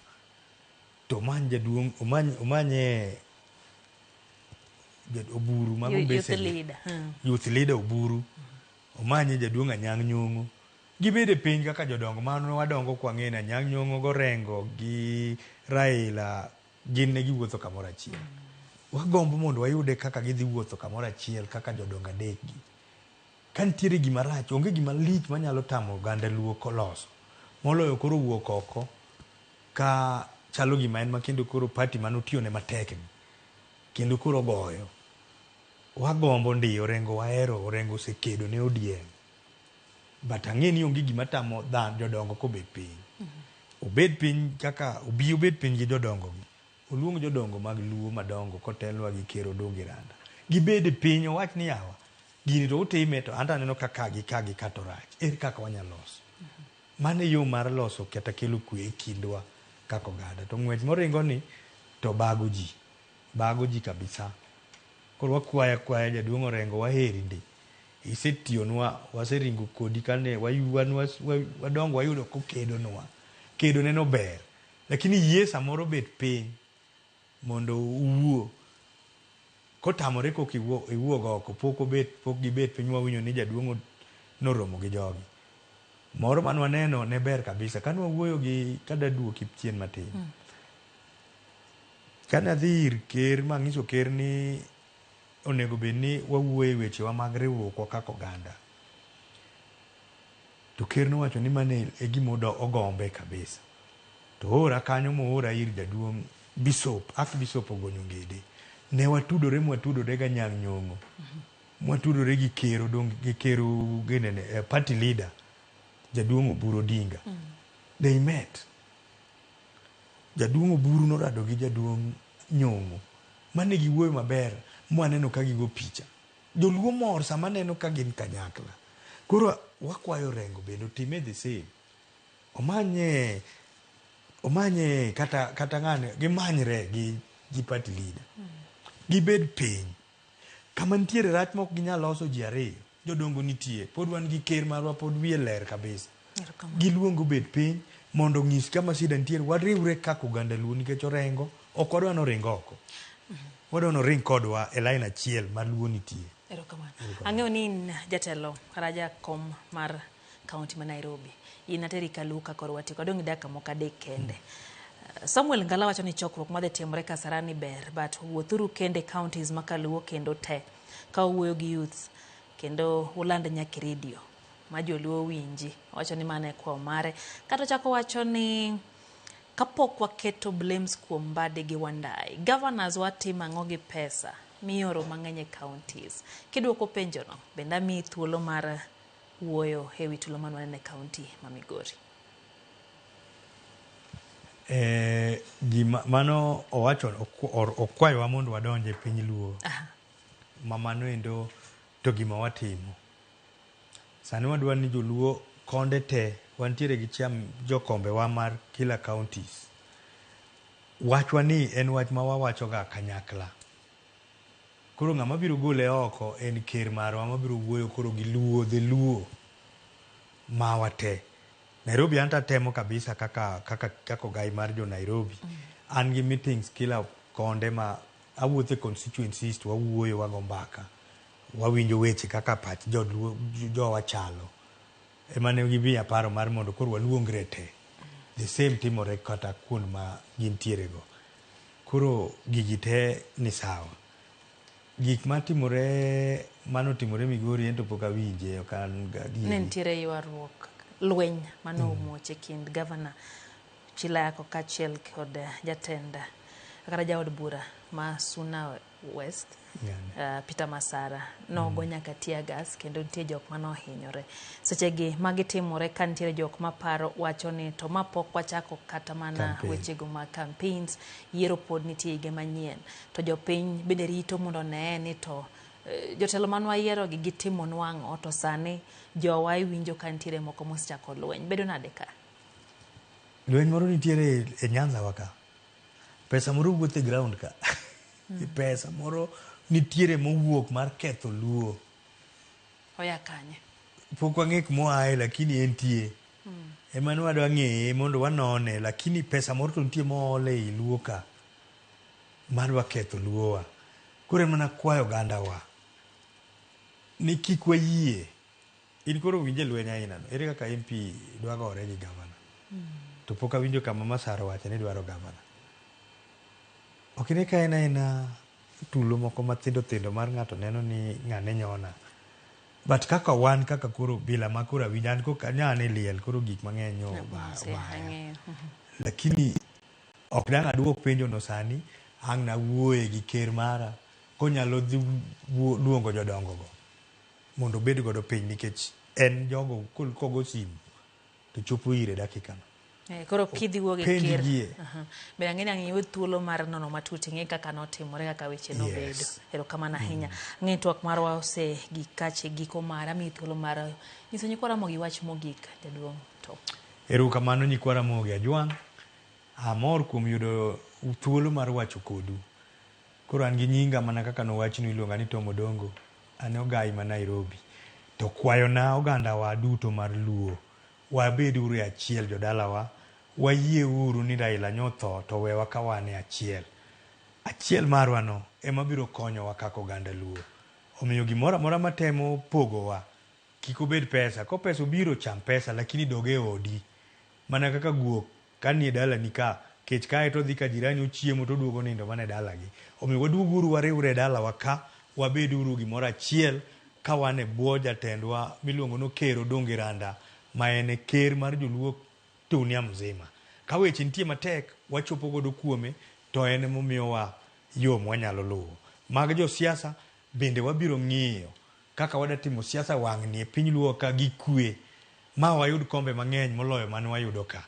to omany jaduong' omanye Oburu mago Youth mbesene. leader. Youth leader Oburu. Omanye jaduong' Anyang' Nyong'o. Gibed e piny kaka jodongo mano wadongo kwang'e ni Anyang' Nyong'o go Orengo gi Raila gin ne giwuotho kamoro achiel. Wagombo mondo wayude kaka gidhi wuotho kamoro achiel kaka jodongo adek gi. Ka nitiere gima rach, onge gima lich manyalo tamo oganda Luo koloso. Moloyo koro wuok oko ka chalo gima en ma kendo koro party mane matek ni. Kendo koro goyo. Wagombo ndi Orengo wahero, Orengo osekedo ne ODM. But ang'e ni onge gima tamo jodongo kobet piny. Obed piny kaka obi obed piny gi jodongo gi. Oluong jodongo mag Luo madongo kotelnwa gi Ker Odongo Randa. Gibed e piny owach ni yawa gini to utime to anto aneno ka ka gi ka gi ka to rach. Ere kaka wanyalo loso? Mano e yo mar loso kata kelo kwe e kindwa kaka oganda. To ng'wech moringo ni to bago ji. Bago ji kabisa. Koro wakwaya kwaya jaduong' Orengo waheri ndi. Isetiyonwa, waseringo kodi kane wadongo wayudo kokedonwa. Kedo neno ber. Lakini yie samoro bet piny mondo uwuo. Kotamore kok iwuog oko, pok gibet piny wawinjo ni jaduong' noromo gi jogi. Moro mane waneno ne ber kabisa. Kane wawuoyo gi kada duoki chien matin. Kane adhi ir ker mang'iso ker ni onego bed ni wawuoyo e wechewa mag riwruokwa kaka oganda. To ker nowacho ni mano e gima ogombe kabisa. To oora kanyo moora ir jaduong' Bishop, Archbishop Ogonyo Ngede. Ne watudore mwatudore gi Anyang' Nyong'o. Mwatudore gi ker Odong' gi ker ginene, party leader jaduong' Oburu Odinga. They met. Jaduong' Oburu norado gi jaduong' Nyong'o. Mane giwuoyo maber mwaneno ka gigo picha. Joluo mor sama neno ka gin kanyakla. Koro wakwayo Orengo bende otime the same. Omanye kata ng'ane gimanyre gi party leader. Gibed piny. Kama nitiere rach mok ginyal loso ji ariyo. Jodongo nitie. Pod wan gi ker marwa pod wiye ler kabisa. Giluong obed piny mondo onyis kama shida nitiere. Wariwre kaka oganda Luo nikech Orengo ok wadwa ni oring oko. Wadwa ni oring kodwa e line achiel ma Luo nitie. Erokamano. Ang'eyo ni in jatelo kata jakom mar kaunti ma Nairobi. In ateri kaluka koro watieko. Adong' gi dakika moko adek kende. Samuel Ngala wacho ni chokruok madhi timore Kasarani ber, but wuothuru kende counties ma kaluo kendo te. Ka uwuoyo gi youths kendo uland nyaka e redio ma joluo winji. Owacho ni mano e kwayo mare. Kata ochako wacho ni kapok waketo blames kuom Mbadi gi Wandayi, governors watimo ang'o gi pesa mioro mang'eny e counties? Kiduoko penjono, bende amiyi thuolo mar wuoyo e wi tulo mane waneno e county ma Migori. Gima mano owacho okwayowa mondo wadonj e piny Luo. Ma mano endo to gima watimo. Sani wadwa ni joluo konde te wantiere gi cham jokombewa mar kila counties. Wachwa ni en wach ma wawacho ga kanyakla. Koro ng'ama biro gole oko en ker marwa mabiro wuoyo koro gi Luo, the Luo mawa te. Nairobi anto atemo kabisa kaka ogai mar jo Nairobi. An gi meetings kila konde ma awuotho e constituencies to wawuoyo wago mbaka. Wawinjo weche kaka pach joluo jowa chalo. Ema ne gimiya paro mar mondo koro waluongre te. The same timore kata kuond ma gintiere go. Koro gigi te ni sawa. Gik matimore manotimore Migori ento pok awinje ok an gadieri. Ne nitiere ywaruok lweny mane omuoch e kind gavana Chilako kaachiel kod jatend kata jaod bura ma Suna West Peter Masara nogo nyaka tear gas kendo nitie jok mane ohinyore. Sechegi magi timore ka nitiere jok maparo wacho ni to ma pok wachako kata mana Campaign. wechego mag campaigns, yiero pod nitie higa manyien. To jopiny bende rito mondo oneye ni to jotelo mane wayiero gi gitimonwa ang'o to sani jowa iwinjo ka nitiere moko mosechako lweny. Bedo nade ka? Lweny moro nitiere e Nyanza wa ka. Pesa moro wuotho e ground ka. Pesa moro nitiere mowuok mar ketho Luo. Oya kanye? Pok wang'e kumoaye lakini entie. Ema ne wadwa ng'eye mondo wanone lakini pesa moro to nitie mool ei Luo ka madwa ketho Luowa. Koro en mana kwayo ogandawa ni kik wayie. In koro winje lweny aina no. Ere kaka MP dwa gore gi gavana? To pok awinjo kama Masara owacho ni dwaro gavana. Ok ine ka en aena tulo moko mathindo thindo mar ng'ato neno ni ng'ane nyona. But kaka wan kaka koro bila ma koro awinjo an koka nya an e liel koro gik mang'eny nyo obaya. Lakini ok dang' aduok penjo no sani, ang' nawuoye gi ker mara konyalo dhi luongo jodongo go mondo obed godo piny nikech en jogo kogo simu to chopo ire dakika no. Koro kidhi wuo gi Penj ker. gie. Be ang'e ni ang' iyud thuolo mar nono matut ing'e kaka notimore kaka weche nobedo. Erokamano ahinya. Ang'e ni twak marwa osegik kache giko mare. Amiyi thuolo mar nyiso nyikwa Ramogi wach mogik jaduong' to. Erokamano nyikwa Ramogi Ajwang'. Amor kuom yudo thuolo mar wacho kodu. Koro an gi nyinga mana kaka nowachnu iluonga ni Tom Odongo. An ogai ma Nairobi. To kwayona ogandawa duto mar Luo, wabed uru e achiel jodalawa, wayie uru ni Raila nyotho to wewa ka wan e achiel. Achiel marwa no ema biro konyowa kaka oganda Luo. Omiyo gimoro amora matemo pogowa kik obed pesa. Ko pesa obiro cham pesa lakini dog e odi. Mana kaka guok ka nie dalani ka kech kae to odhi ka jirani ochiemo to oduogo nindo mana e dalagi. Omiyo waduoguru wariwre e dalawa ka wabed uru gimoro achiel ka wan e bwo jatendwa miluongo ni Ker Odongo Randa ma en e ker mar joluo dunia mzima. Ka weche nitie matek wachopo godo kuome to en emomiyowa yo mwanyalo luwo. Mag josiasa bende wabiro ng'iyo kaka wadatimo siasa wang'ni e piny Luo ka gi kwe ma wayud kombe mang'eny moloyo mane wayudo ka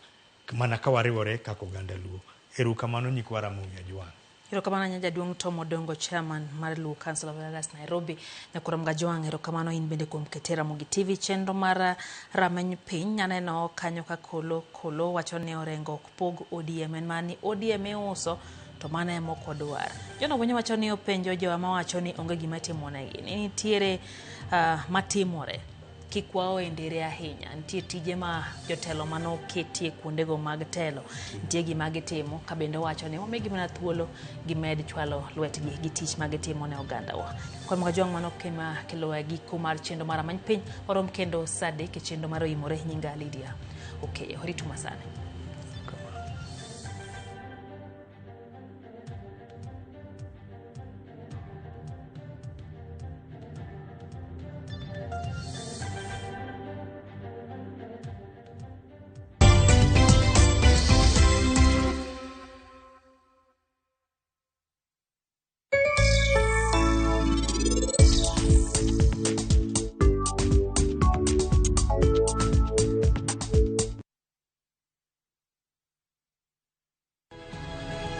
mana ka wariwore kaka oganda Luo. Erokamano nyikwa Ramogi Ajwang'. Erokamano ahinya jaduong' Tom Odongo, chairman mar Luo Council of Elders Nairobi. Nyakoro Mgajwang', erokamano in bende kuom kete Ramogi TV chenro mar rameny piny. Aneno kanyo ka Kolo Kolo wacho ni Orengo ok pog ODM, en mana ni ODM iuso to mano ema ok odwar. John Obonyo wacho ni openjo jowa mawacho ni onge gima timonegi, ni nitiere matimore kik wao ndere ahinya. Nitie tije ma jotelo manoketie kuondego mag telo, nitie gima gitimo ka bende owacho ni wamigi mana thuolo gimed chwalo lwetgi gi tich ma gitimo ne ogandawa. Kod Mgajwang' mano kema kelo e giko mar chenro mar Rameny Piny. Warom kendo saa 3 e chenro mar Oimore. Nyinga Lydia Okeyo. Ritu masani.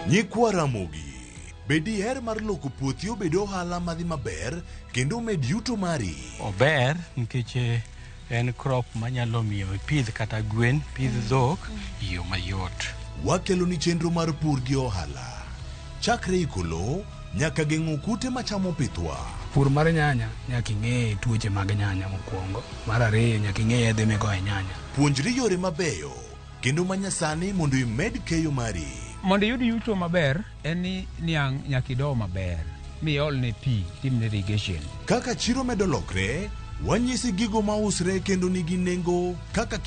Nyikwa Ramogi, be diher mar loko puothi obed ohala madhi maber kendo omed yuto mari? Ober nikech en crop manyalo miyo ipidh kata gwen, pidh dhok e yo mayot. Wakelo ni chenro mar pur gi ohala. Chakre iko lowo nyaka geng'o kute machamo pithwa. Pur mar nyanya nyaka ing'e tuoche mag nyanya mokwongo. Mar ariyo nyaka ing'e yedhe migoyo e nyanya. Puonjri yore mabeyo kendo manyasani mondo imed keyo mari. Mondo iyud yuto maber en ni niang' nyaka ido maber miolne pi timne irrigation. Kaka chiro medo lokre, wanyisi gigo mausre kendo nigi nengo kaka